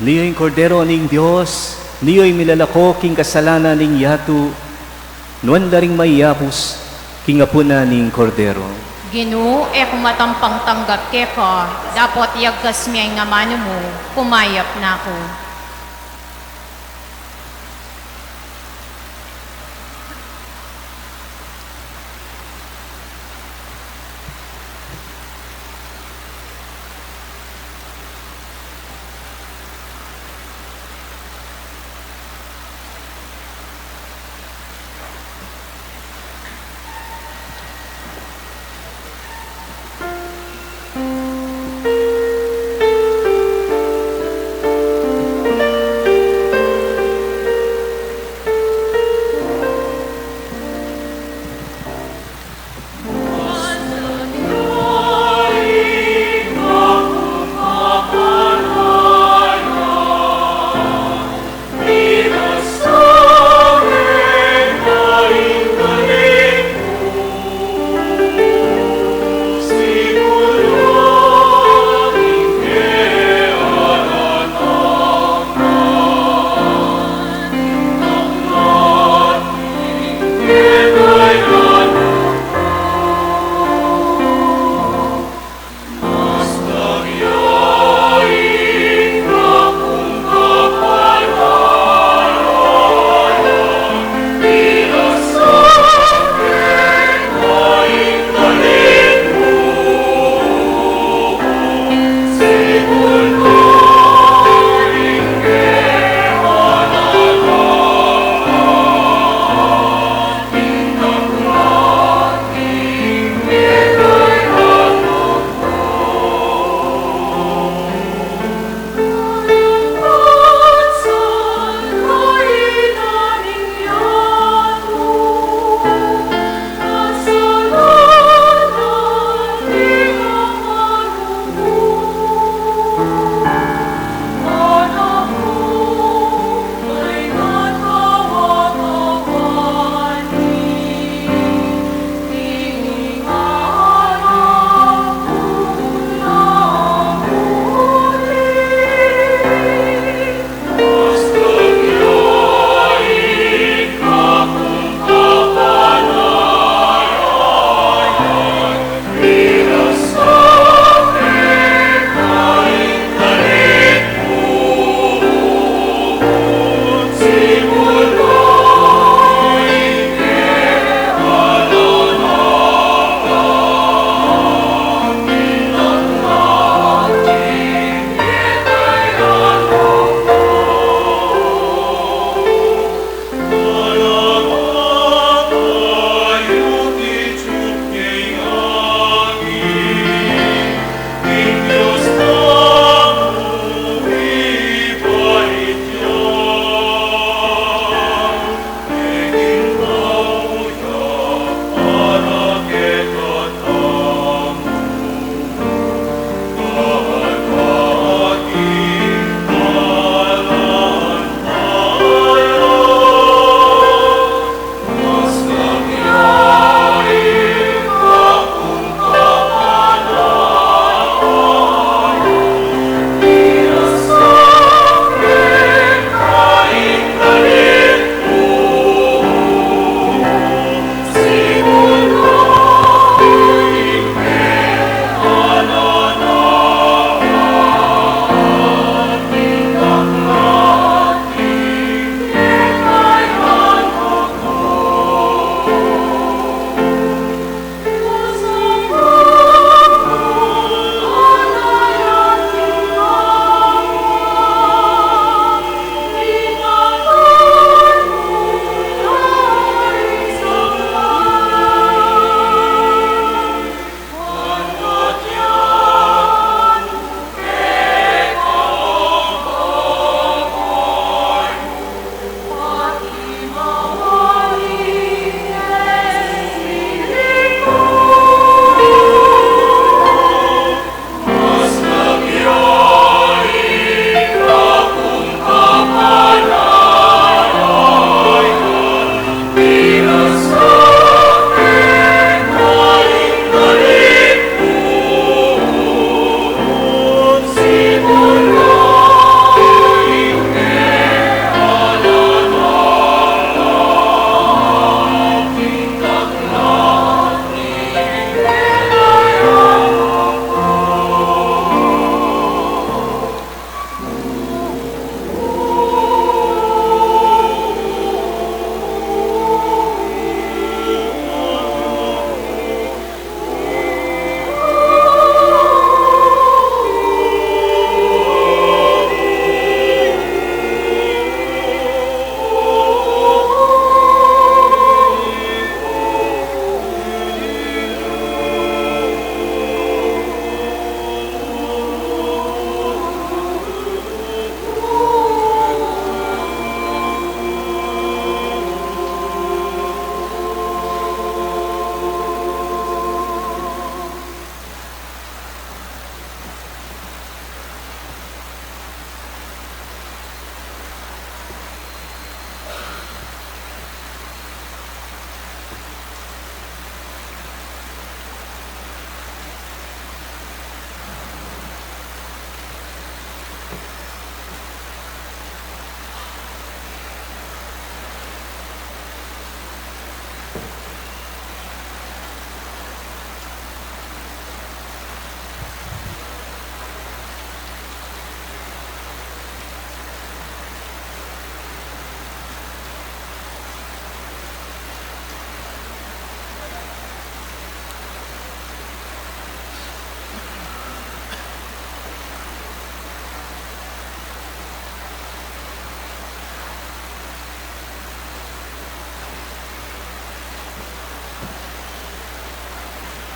niyu ing Kordero ning Dios, niyu ing milalako king kasalanan ning yatu, nuan la ring mayabus king apunan ning Kordero. Ginu, e ku matampang tanggap keka, dapot yagkas me ing amanu mu, kumayap na ku.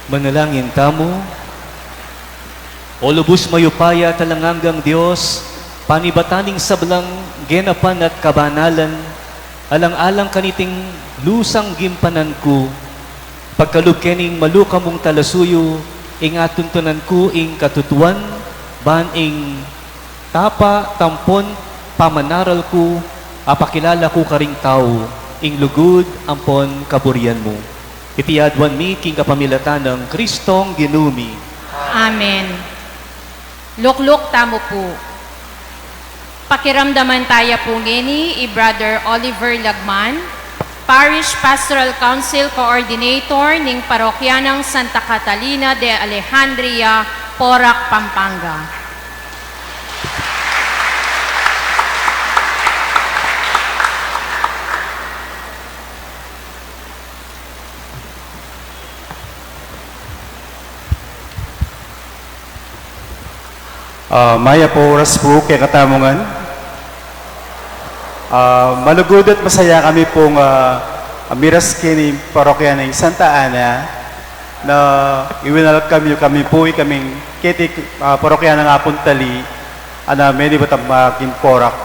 Manalangin tamu. O lubus mayupaya at alang anggang Dios, panibatan ning sablang genapan at kabanalan, alang-alang kaniting lusang gimpanan ku, pagkalub ke ning maluka mung talasuyu, ing atuntunan ku ing katutuan, ban ing tapa tampon pamanaral ku, apakilala ku karing tau ing lugud ampon kaburian mu. Iti aduan mi king kapamilatan nang Kristong Ginu mi. Amen. Lukluk tamu pu. Pakiramdaman taya pu ngeni i Brother Oliver Lagman, Parish Pastoral Council Coordinator ning Parokya nang Santa Catalina de Alejandria, Porac, Pampanga. Ah, mayap a oras pu kekatamu ngan. Ah, malugud at masaya kami pung, ah, miras keni parokya ning Santa Ana na iwinalkam yu kami pu, ikaming keti, ah, parokya nang Apung Tali, ana meni batang maging Porac.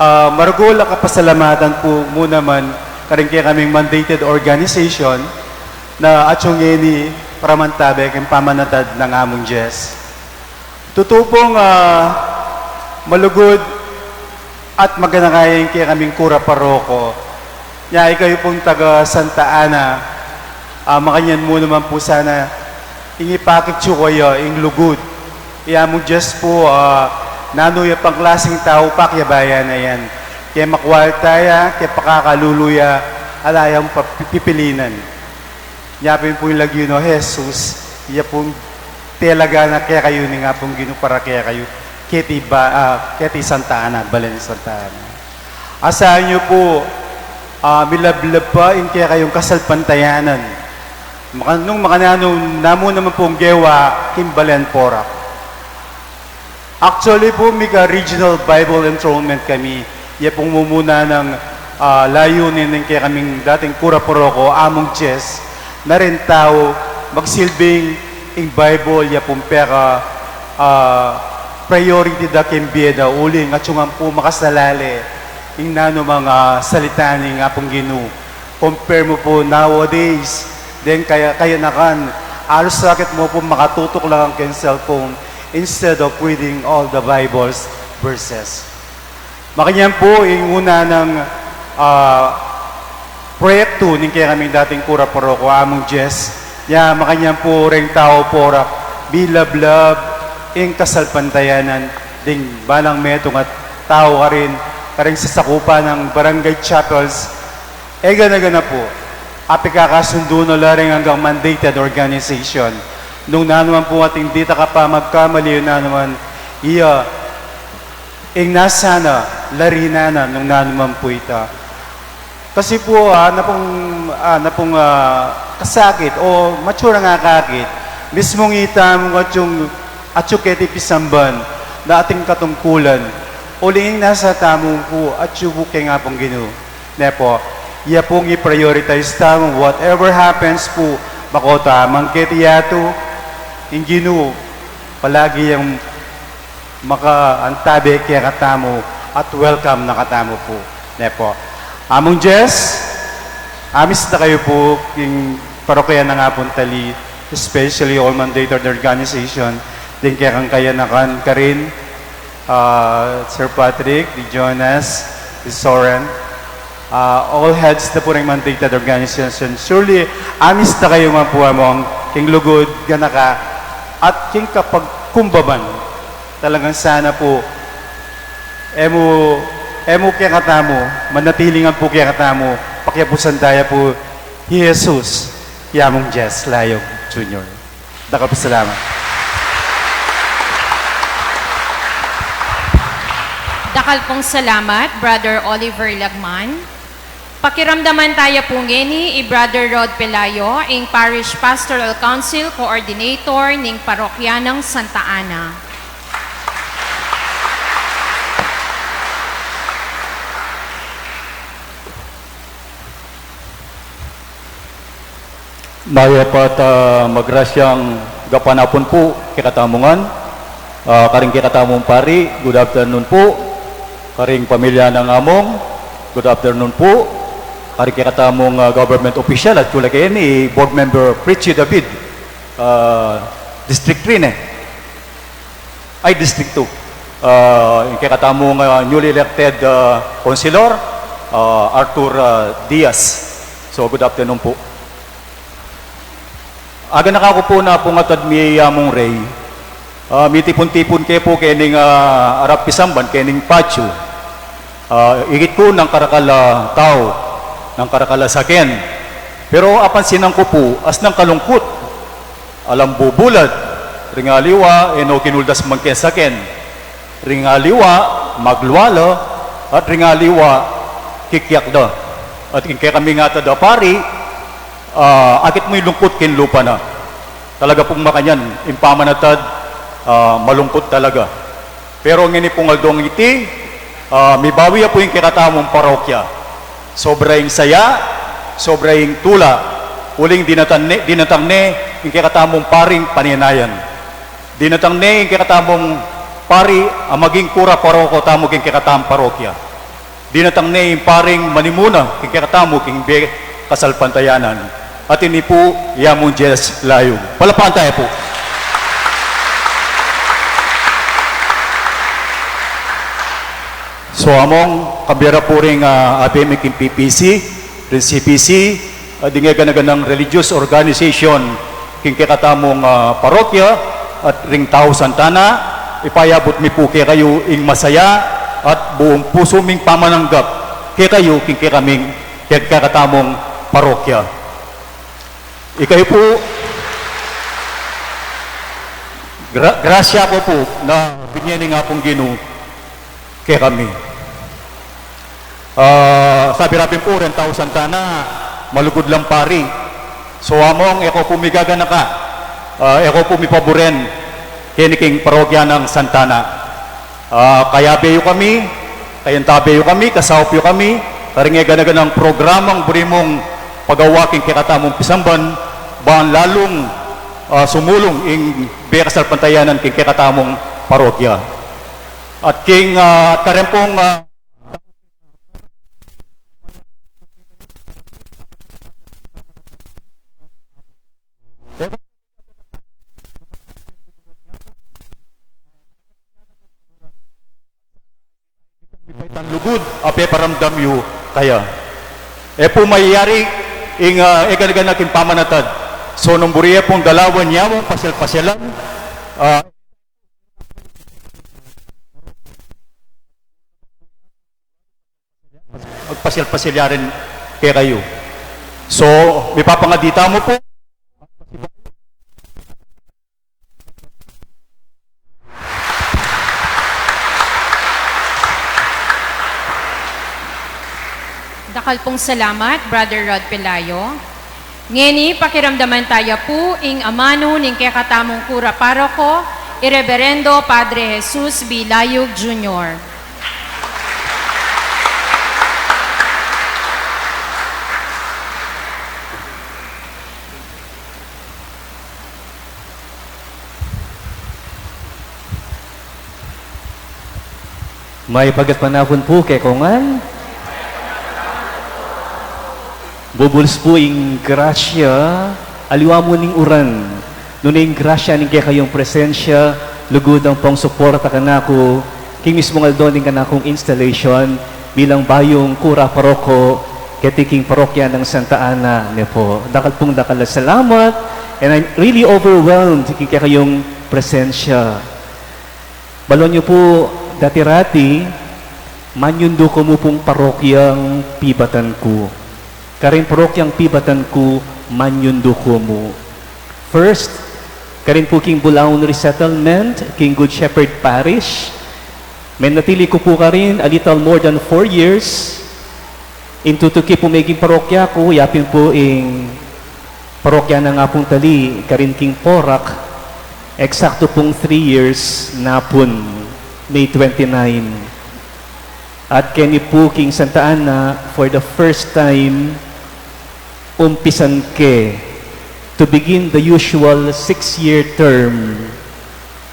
Ah, maragul a kapasalamatan pu mu naman karing kekaming mandated organization na atsu ngeni para mantabe king pamanatad nang Amung Dios. Tutu pung, ah, malugud at maganaka ing kekaming kura paroko. Nya ikayu pung taga Santa Ana, ah, makanyan mu naman pu sana ing ipakit yu kaya ing lugud. I Amung Dios pu, ah, nanu ya pang klaseng tau pakiabayan na yan. Ke makwalta ya, ke pakakalulu ya, ala yang pipilinan. Nya pin pu ing lagyu na Jesus, iya pung telaga na kekayu ning Apung Ginu para kekayu, keti ba, ah, keti Santa Ana, balen ning Santa Ana. Asahan yu pu, ah, milablab pa ing kekayung kasalpantayanan. Maka-, nung makananu namu naman pung gewa king balen Porac. Actually pu, mika Regional Bible Enrollment kami. Ya pung mumuna nang, ah, layunin ning kekaming dating kura paroko, Amung Jess, na ring tau magsilbing ing Bible ya pung peka, ah, priority da king bie da, uling atiu ngan pu makasalale ing nanumang, ah, salita ning Apung Ginu. Compare mu pu nowadays, deng kaya, kayanakan, alus sakit mu pu makatutuk la keng cellphone instead of reading all the Bible's verses. Makanyan pu ing una nang, ah, proyektu ning kekaming dating kura paroko, Amung Jess. Ya, makanyan pu reng tau Porac, milablab ing kasalpantayanan ding balang metung at tau karin, karing sasakupan nang barangay chapels, e gana-gana pu, apikakasundu na la ring anggang mandated organization. Nung nanu man pu ating dita kapamagkamali, nanu man, iya, ing nasa na, lari na na, nung nanu man pu ita. Kasi pu, ah, napung, ah, napung, ah, kasakit o matsura nga akakit, mismung ita mu atiu, atiu keti pisamban na ating katungkulan, uling ing nasa tamu pu, atiu pu keng Apung Ginu. Ne pu, iya pung i-prioritize tamu, whatever happens pu, mako ta man keti yatu, ing Ginu palagi yang makaantabe kekatamu at welcome na katamu pu. Ne pu. Amung Jess, amiss na kayu pu king parokya nang Apung Tali, especially all mandated organization, ding kekang kayanakan karin, ah, Sir Patrick, di Jonas, di Soren, ah, all heads na pu ring mandated organization. Surely, amiss na kayu man pu among king lugud, ganaka, at king kapagkumbaban. Talagang sana pu, e mu, e mu kekatamu, manatili ngan pu kekatamu, pakiapusan taya pu i Jesus, i Amung Jess Layog Junior. Dakal pung salamat. Dakal pung salamat, Brother Oliver Lagman. Pakiramdaman taya pu ngeni i Brother Rod Pelayo, ing Parish Pastoral Council Coordinator ning Parokya nang Santa Ana. Mayap at, ah, magrasyang gapanapun pu kekatamu ngan. Ah, karing kekatamung pari, good afternoon pu. Karing pamilya nang Among, good afternoon pu. Karing kekatamung, ah, government official, at sula keni Board Member Fritzy David, ah, District three ne. Ay, District two. Ah, ing kekatamung, ah, newly elected, ah, councilor, ah, Arthur, ah, Diaz. So, good afternoon pu. Aganaka ku pu na pungatad mi yamung rey. Ah, mitipun-tipun ke pu kening, ah, arap pisamban, kening patio. Ah, ikit ku nang karakal a tau, nang karakal a saken. Pero apansinan ku pu, asnang kalungkut, alang bubulad, ring aliwa, e no kinuldas man ke saken. Ring aliwa, maglwa la, at ring aliwa, kikiak da. At ing kekami ngatad a pari, ah, akit mu ing lungkut king lupa na. Talaga pung makanyan, ing pamanatad, ah, malungkut talaga. Pero ngeni pung aldong iti, ah, mibawi ya pu ing kekatamung parokya. Sobra ing saya, sobra ing tula, uling dinatang ne, dinatang ne ing kekatamung paring paninayan. Dinatang ne ing kekatamung pari a maging kura paroko tamu king kekatamung parokya. Dinatang ne ing paring manimuna king kekatamu king bie kasalpantayanan. At ini pu, yamung Jess Layug. Palapakan taya pu. So, Among, kabira pu ring, ah, abe mi king P P C, ring C P C, ah, ding e gana-ganang religious organization, king kekatamung, ah, parokya, at ring tau Santa Ana, ipayabut mi pu kekayu ing masaya, at buung pusu ming pamananggap, kekayu, king kekaming, kekatamung parokya. Ikayu pu, gra-, grasya ku pu, na binye ning Apung Ginu, kekami. Ah, sabi ra pin pu ring tau Santa Ana, malugud lang pari. So, Among, e ko pu migaganaka, ah, e ko pu mipaburen, keni king parokya nang Santa Ana. Ah, kayabe yu kami, kayantabe yu kami, kasaup yu kami, karing e gana-ganang programang buri mung pagawa king kekatamung pisamban, ban lalung, ah, sumulung ing bie kasalpantayanan king kekatamung parokya. At king, ah, at karin pung, ah, Ipaitan lugud a peparamdam yu kaya. E pu mayari ing, ah, e gana-gana king pamanatad. So, nung buri ye pung dalawan yamung pasyal-pasyalan, ah, magpasyal-pasyal ya rin kekayu. So, mipapangadi tamu pu. Dakal pung salamat, Brother Rod Pelayo. Ngeni, pakiramdaman taya pu ing amanu ning kekatamung kura paroko, i Reverendo Padre Jesus B. Layug Junior. Mayap a gatpanapun pu kekongan. Bubulus pu ing grasya, aliwa mu ning uran. Nune ing grasya ning kekayung presensya, lugud ampong suporta kanaku, king mismung aldo ning kanakung installation, bilang bayung kura paroko, keti king parokya nang Santa Ana, ne pu. Dakal pung dakal a salamat, and I'm really overwhelmed king kekayung presensya. Balon yu pu, dati-rati, manyundu ku mu pung parokyang pibatan ku. Karing parokyang pibatan ku, manyundu ku mu. First, karin pu king Bulaon Resettlement, king Good Shepherd Parish. Menatili ku pu karin a little more than four years. Ing tutuki pu meging parokya ku, yapin pu ing parokya nang Apung Tali, karin king Porac, eksakto pung three years na pun, May twenty-nine. At keni pu king Santa Ana, for the first time, umpisan ke to begin the usual six-year term.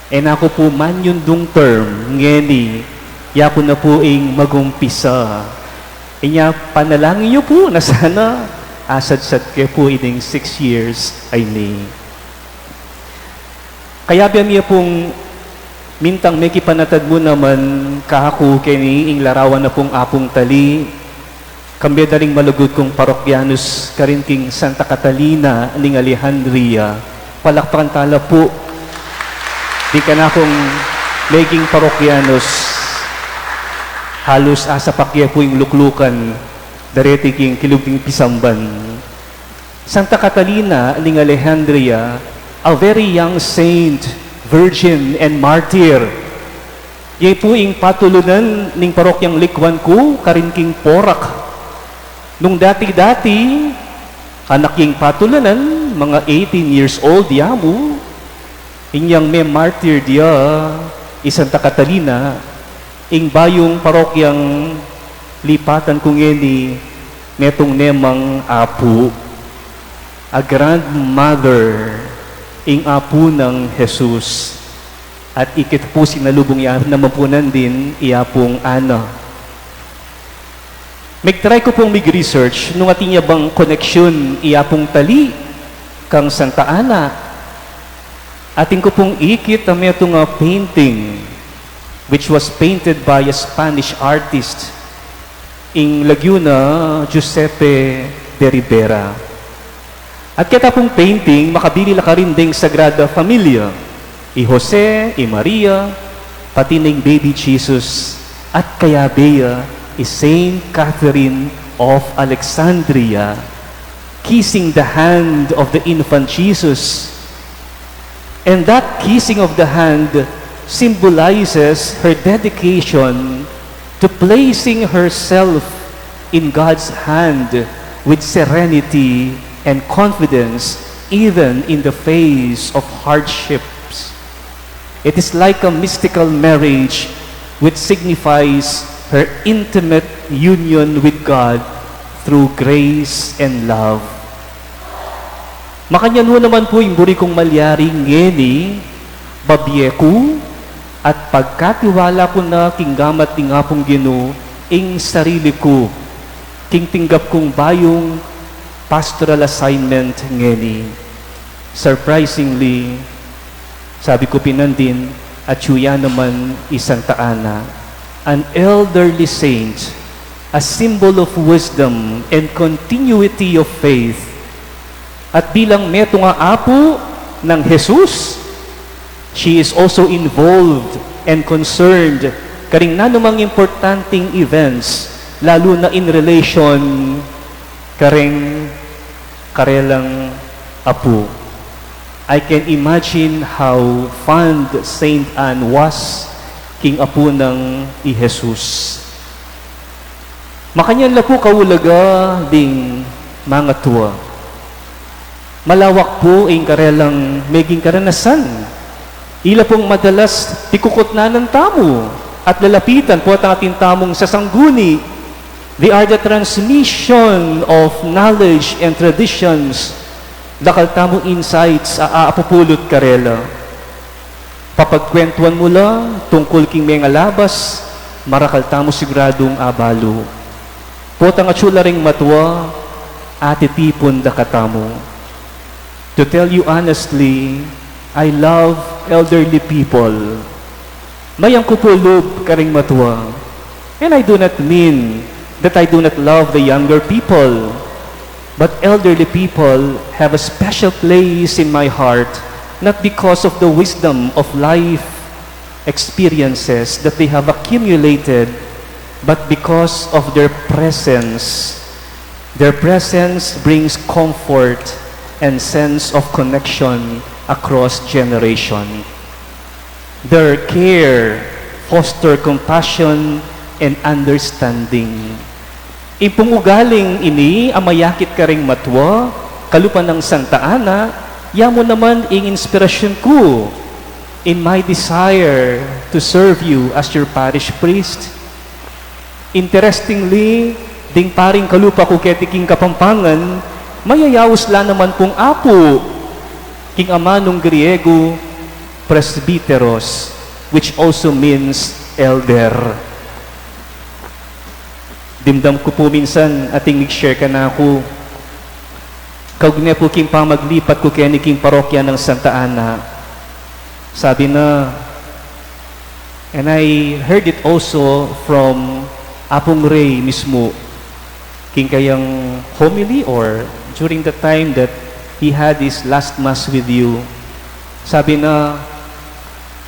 E na ku pu manyundung term ngeni, ya ku na pu ing magumpisa. Inya panalangin yu pu na sana asadsad ke pu ining six years a ini. Kayabe mi pung mintang mekipanatad mu naman kaku keni ing larawan na pung Apung Tali, kambe da ring malugud kung parokyanus karin king Santa Catalina ning Alejandria. Palakpakan tala pu ding kanakung meging parokyanus. Halus asapak ye pu ing luklukan dareti king kilub ning pisamban. Santa Catalina ning Alejandria, a very young saint, virgin, and martyr. Ye pu ing patulunan ning parokyang Likwan ku karin king Porac. Nung dati-dati, anak yeng patulunan, mga eighteen years old ya mu, inyang me-martyr dia i Santa Catalina, ing bayung parokyang lipatan ku ngeni, metung ne mang apu, a grandmother, ing apu nang Jesus. At ikit pu sinalubung ya naman pu nandin i Apung Ana. Meg-try ku pung mig-research nung atin ya bang koneksyon i Apung Tali kang Santa Ana. Atin ku pung ikit a metung a painting which was painted by a Spanish artist, ing lagyu na Giuseppe de Ribera. At keta pung painting, makabili la karin deng Sagrada Familia, i Jose, i Maria, pati na ing baby Jesus, at kayabe ya i Saint Catherine of Alexandria, kissing the hand of the infant Jesus. And that kissing of the hand symbolizes her dedication to placing herself in God's hand with serenity and confidence, even in the face of hardships. It is like a mystical marriage which signifies her intimate union with God through grace and love. Makanyan hu naman pu ing buri kung malyari ngeni, babie ku, at pagkatiwala ku na king gamat ning Apung Ginu ing sarili ku, king tinggap kung bayung pastoral assignment ngeni. Surprisingly, sabi ku pin nandin, atyu ya naman i Santa Ana, an elderly saint, a symbol of wisdom and continuity of faith. At bilang metung a apu nang Jesus, she is also involved and concerned karing nanumang importanteng events, lalu na in relation karing karelang apu. I can imagine how fond Saint Anne was king apu nang i Jesus. Makanyan la pu kaulaga ding mangatua. Malawak pu ing karelang meging karanasan. Ila pung madalas pikukutnan tamu at lalapitan potang atin tamung sasangguni. They are the transmission of knowledge and traditions. Dakal tamung insights a apupulut karela. Papagkwentuan mu la tungkul king mengalabas, marakal tamu siguradung abalu. Potang atyu la ring matua, atitipun da katamu. To tell you honestly, I love elderly people. Mayam ku pu lub karing matua. And I do not mean that I do not love the younger people. But elderly people have a special place in my heart, not because of the wisdom of life experiences that they have accumulated, but because of their presence. Their presence brings comfort and sense of connection across generation. Their care foster compassion and understanding. Ing pung ugaling ini a mayakit karing matua, kalupa nang Santa Ana, ya mu naman ing inspirasyon ku in my desire to serve you as your parish priest. Interestingly, ding paring kalupa ku keti king Kapampangan, mayayaus la naman pung apu King amanung Griego, presbyteros, which also means elder. Dimdam ku pu minsan ating mig-share kanaku. Kaugnay pu king pamaglipat ku keni king parokya nang Santa Ana. Sabi na, and I heard it also from Apung Ray mismu, king kayang homily or during the time that he had his last mass with you. Sabi na,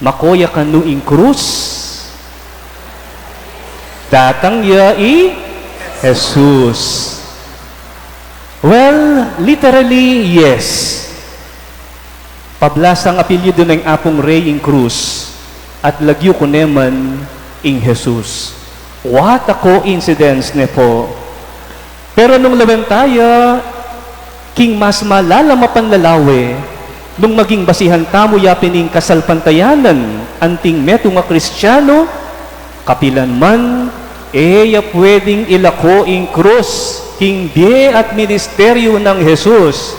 "Mako ya kanu ing krus, datang ya i Jesus." Well, literally, yes. Pablasang apelyidu neng Apung Ray ing krus, at lagyu ku ne man ing Jesus. What a coincidence, ne pu? Pero nung lawen taya king mas malalam a panlalawe, nung maging basihan tamu ya pin ing kasalpantayanan anting metung a Kristiano, kapilan man, e ya pwedeng ilako ing krus king bie at ministeryu nang Jesus.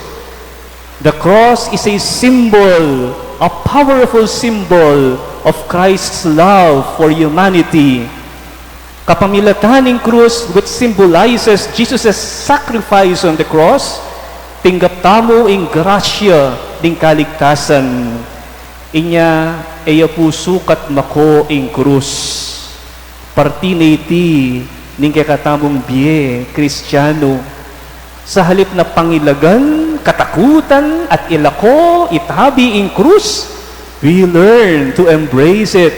The cross is a symbol, a powerful symbol of Christ's love for humanity. Kapamilatan ning krus, which symbolizes Jesus' sacrifice on the cross, tinggap tamu ing grasya ning kaligtasan. Inya, e ya pu sukat mako ing krus. Parti ne iti ning kekatamung bie Kristiano. Sa halip na pangilagan, katakutan, at ilako, itabi ing krus, we learn to embrace it.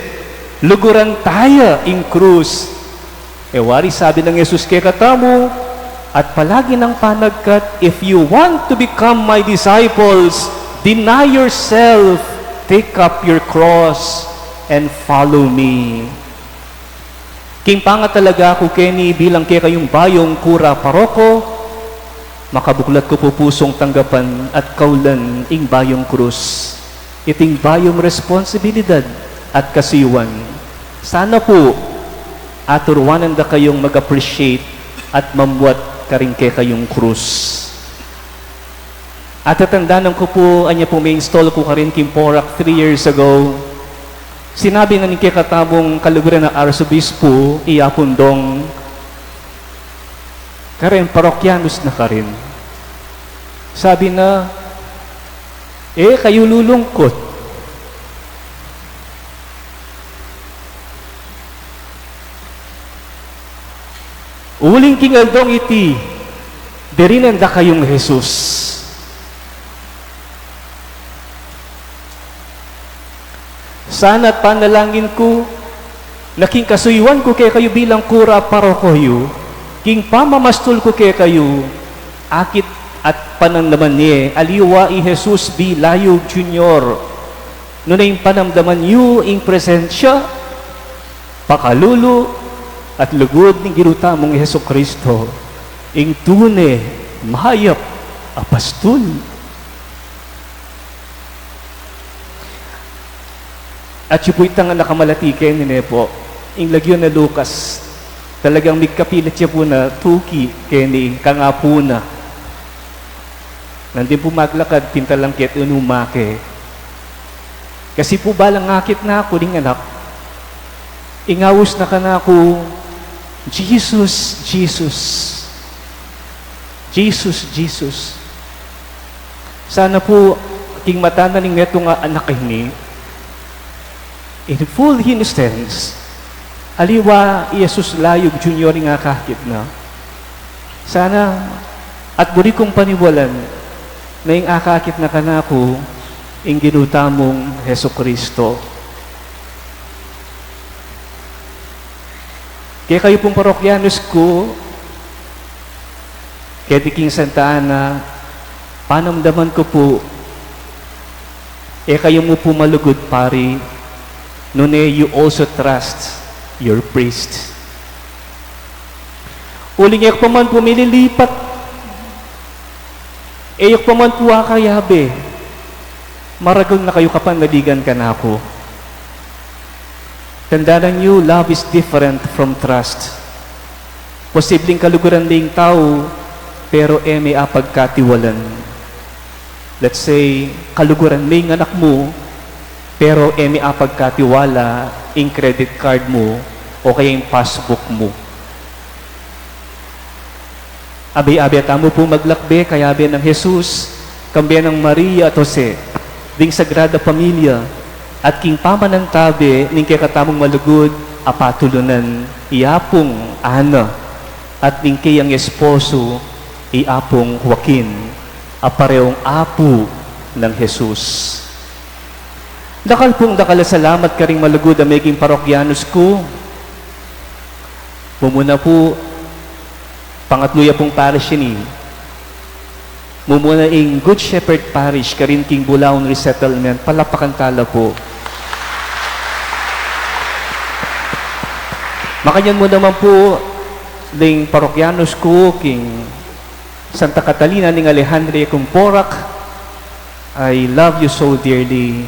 Luguran taya ing krus. E wari sabi nang Jesus kekatamu, at palagi nang panagkat, "If you want to become my disciples, deny yourself, take up your cross, and follow me." King pangatalaga ku keni bilang kekayung bayung kura paroko, makabuklat ku pu pusung tanggapan at kaulan ing bayung krus, iting bayung responsibilidad at kasuyuan. Sana pu, aturuanan da kayung mag-appreciate at mamuat karing kekayung krus. Atatandanan ku pu, anya pu mi-install ku karin king Porac three years ago. Sinabi na ning kekatamung kaluguran a Arsobispo, i Apung Dong, karin, parokyanus na karin. Sabi na, "E kayu lulungkut. Uling king aldong iti, dirinan da kayung Jesus." Sana at panalangin ku, na king kasuyuan ku kekayu bilang kura paroko yu, king pamamastul ku kekayu, akit at panamdaman ye aliwa i Jesus V. Layug Junior, nune ing panamdaman yu ing presensya, pakalulu, at lugud ning Ginu tamung Jesucristo, ing tune mayap a pastul. At yu pu itang a nakamalati keni, ne pu, ing lagyu na Lucas, talagang migkapilit ya pu na tuki keni, kangapu na. Nandin pu maglakad, pintalang ketunu make. Kasi pu balang akit na ku ning anak, ing aus na kanaku, "Jesus, Jesus. Jesus, Jesus." Sana pu, king mata na ning metung a anak ini, in full innocence, aliwa i Jesus Layug Junior ing akakit na. Sana, at buri kung paniwalan, na ing akakit na kanaku, ing Ginu tamung Jesucristo. Kekayu pung parokyanus ku, keti king Santa Ana, panamdaman ku pu, e kayu mu pu malugud pari, nune you also trust your priest. Uling e ku pa man pu mililipat, e ku pa man pu akayabe, maragul na kayu kapanaligan kanaku. Tandanan yu, love is different from trust. Posibleng kaluguran ne ing tau, pero e me apagkatiwalan. Let's say, kaluguran me ing anak mu, pero e me apagkatiwala ing credit card mu o kaya ing passbook mu. Abe-abe tamu pung maglakbe kayabe nang Jesus, kambe nang Maria at Jose, ding Sagrada Familia, at king pamanantabe ning kekatamung malugud a patulunan, i Apung Ana, at ning keyang esposo, i Apung Joaquin, a pareung apu nang Jesus. Dakal pung dakal a salamat karing malugud a meging parokyanos ku. Mumuna pu, pangatlu ya pung parish ini. Mumuna ing Good Shepherd Parish karin king Bulaon Resettlement, palapakan tala pu. Makanyan mu naman pu, ding parokyanos ku king Santa Catalina ning Alejandria cum Porac, I love you so dearly.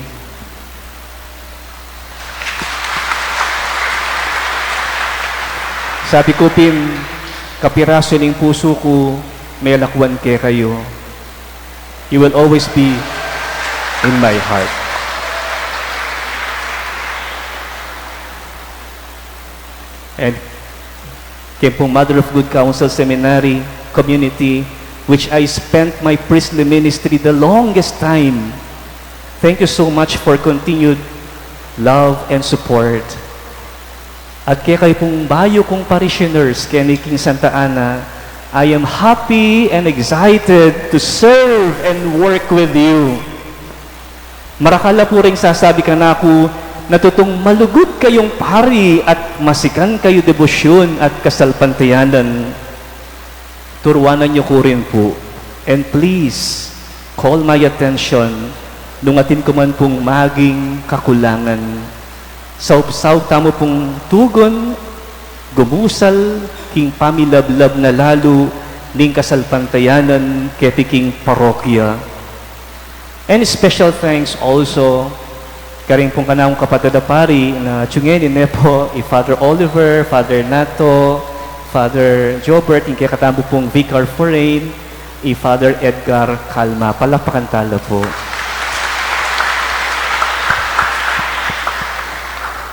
Sabi ku pin, kapirasu ning pusu ku, melakwan kekayu. You will always be in my heart. And keng pung Mother of Good Counsel Seminary community, which I spent my priestly ministry the longest time. Thank you so much for continued love and support. At kekayu pung bayu kung parishioners keni king Santa Ana, I am happy and excited to serve and work with you. Marakal la pu ring sasabi kanaku na tutung malugud kayung pari at masikan kayu debosyun at kasalpantayanan. Turuanan yu ku rin pu. And please, call my attention nung atin ku man pung maging kakulangan. Saub-saub tamu pung tugon, gumusal, king pamilablab na lalu ning kasalpantayanan keti king parokya. And special thanks also karing pung kanakung kapatad a pari na atsu ngeni, ne pu, i Father Oliver, Father Nato, Father Jobert, ing kekatamu pung Vicar Forain, i Father Edgar Calma. Palapakan tala pu.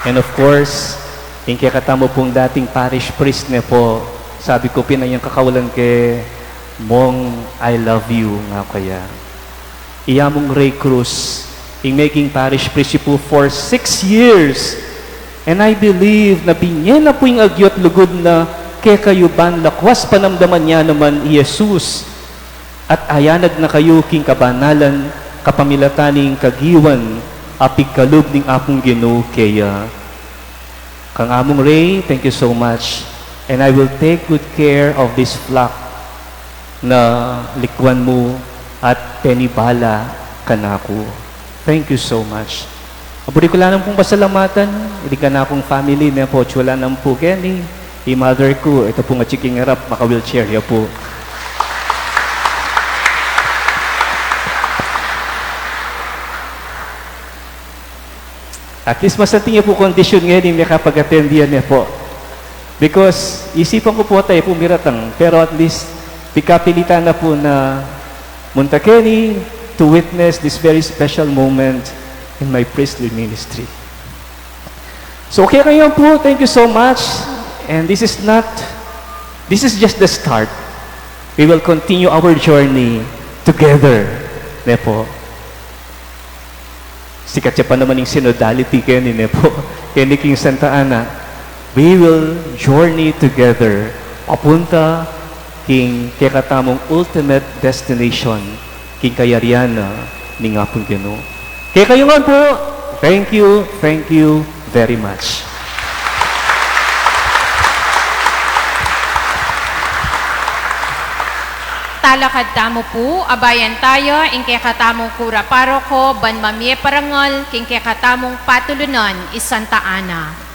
And of course, ing kekatamu pung dating parish priest, ne pu, sabi ku pin, inyang kakaulan ke, Mong, I love you, ngaku kaya. I Among Ray Cruz, ing meging parish priest yu pu for six years. And I believe na binye na pu ing agyu at lugud na kekayu ban lakwas panamdaman ya naman i Jesus. At ayanag na kayu king kabanalan kapamilatan ning kagiwan a pigkalub ning Apung Ginu keya. Kang Among Ray, thank you so much. And I will take good care of this flock na likwan mu at penibala kanaku. Thank you so much. Aburi ku la naman pung pasalamatan, ing kanakung family, ne pu, atsu la naman pu keni, i mother ku, ita pung atsu king arap, maka-wheelchair ya pu. At least masanting ya pu kondisyun ngeni, mekapag-attend ya, ne pu. Because isipan ku pu, atyu pung miratang, pero at least pikapilitan na pu na munta keni to witness this very special moment in my priestly ministry. So, okay kayu pu, thank you so much. And this is not, this is just the start. We will continue our journey together, ne pu. Sikat ya pa naman ing synodality keni, ne pu, keni king Santa Ana. We will journey together papunta king kekatamung ultimate destination, king kayarian na ning Apung Ginu. Kekayu ngan pu, thank you, thank you very much. Talakad tamu pu, abayan taya ing kekatamung kura paroko ban mamie parangal king kekatamung patulunan, i Santa Ana.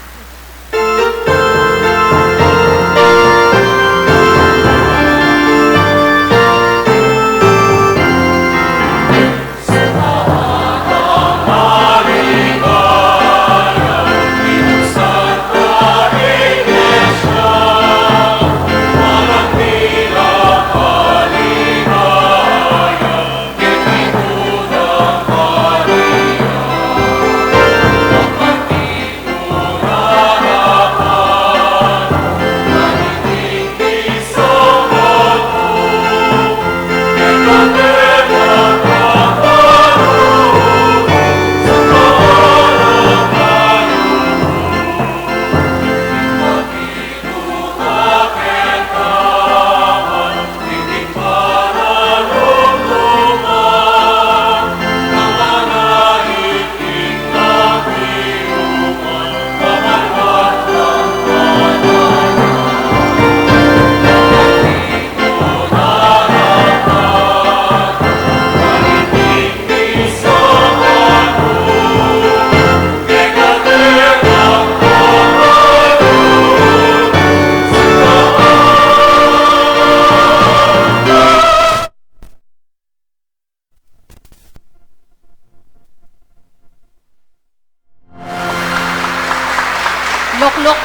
Lukluk,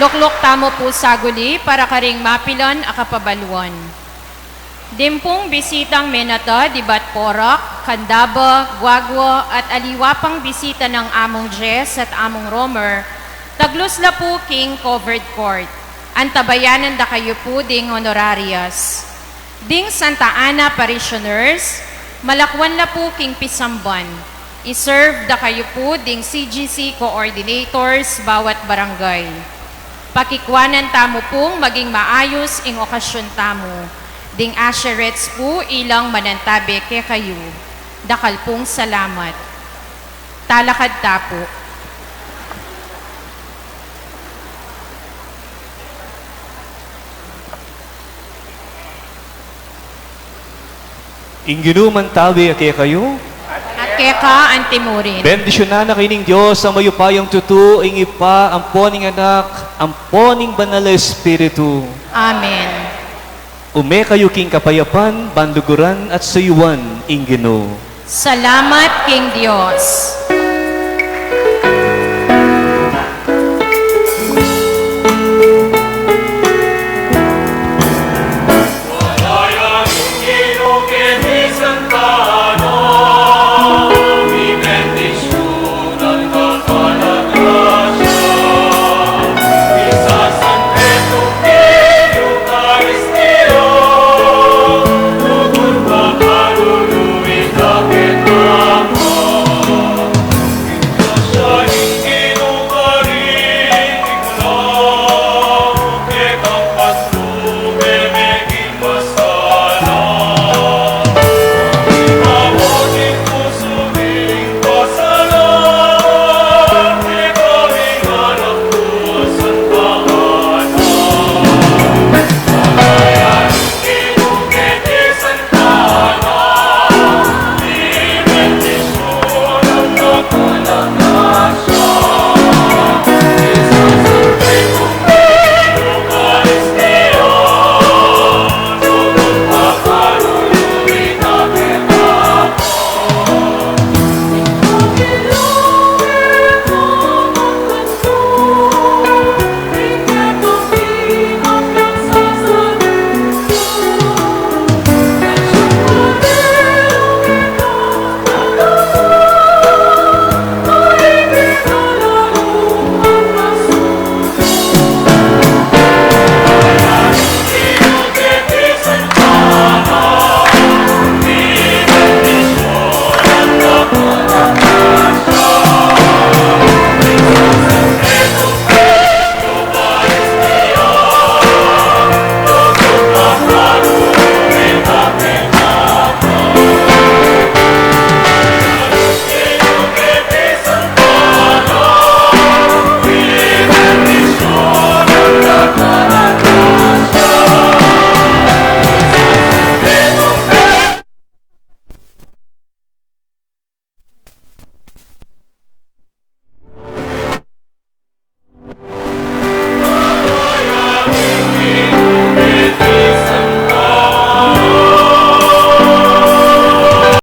lukluk tamu pu saguli para karing mapilan a kapabaluan. Ding pung bisitang menatad ibat Porac, Candaba, Guagua, at aliwa pang bisita nang Among Jess at Among Romer, taglus la pu king covered court. Antabayanan da kayu pu ding honorarias. Ding Santa Ana parishioners, malakwan la pu king pisamban. I-serve da kayu pu ding C G C coordinators bawat barangay. Pakikwanan tamu pung maging maayus ing okasyon tamu. Ding usherettes pu ilang manantabe kekayu. Dakal pung salamat. Talakad ta pu. Ing Ginu mantabe ya kekayu. At keka antimurin. Bendisyunan na kayu ning Dios a mayupayang tutu, ing Ibpa, ampo ning Anak, ampo ning Banal a Espiritu. Amen. Ume kayu king kapayapan, ban luguran at suyuan ing Ginu. Salamat king Dios.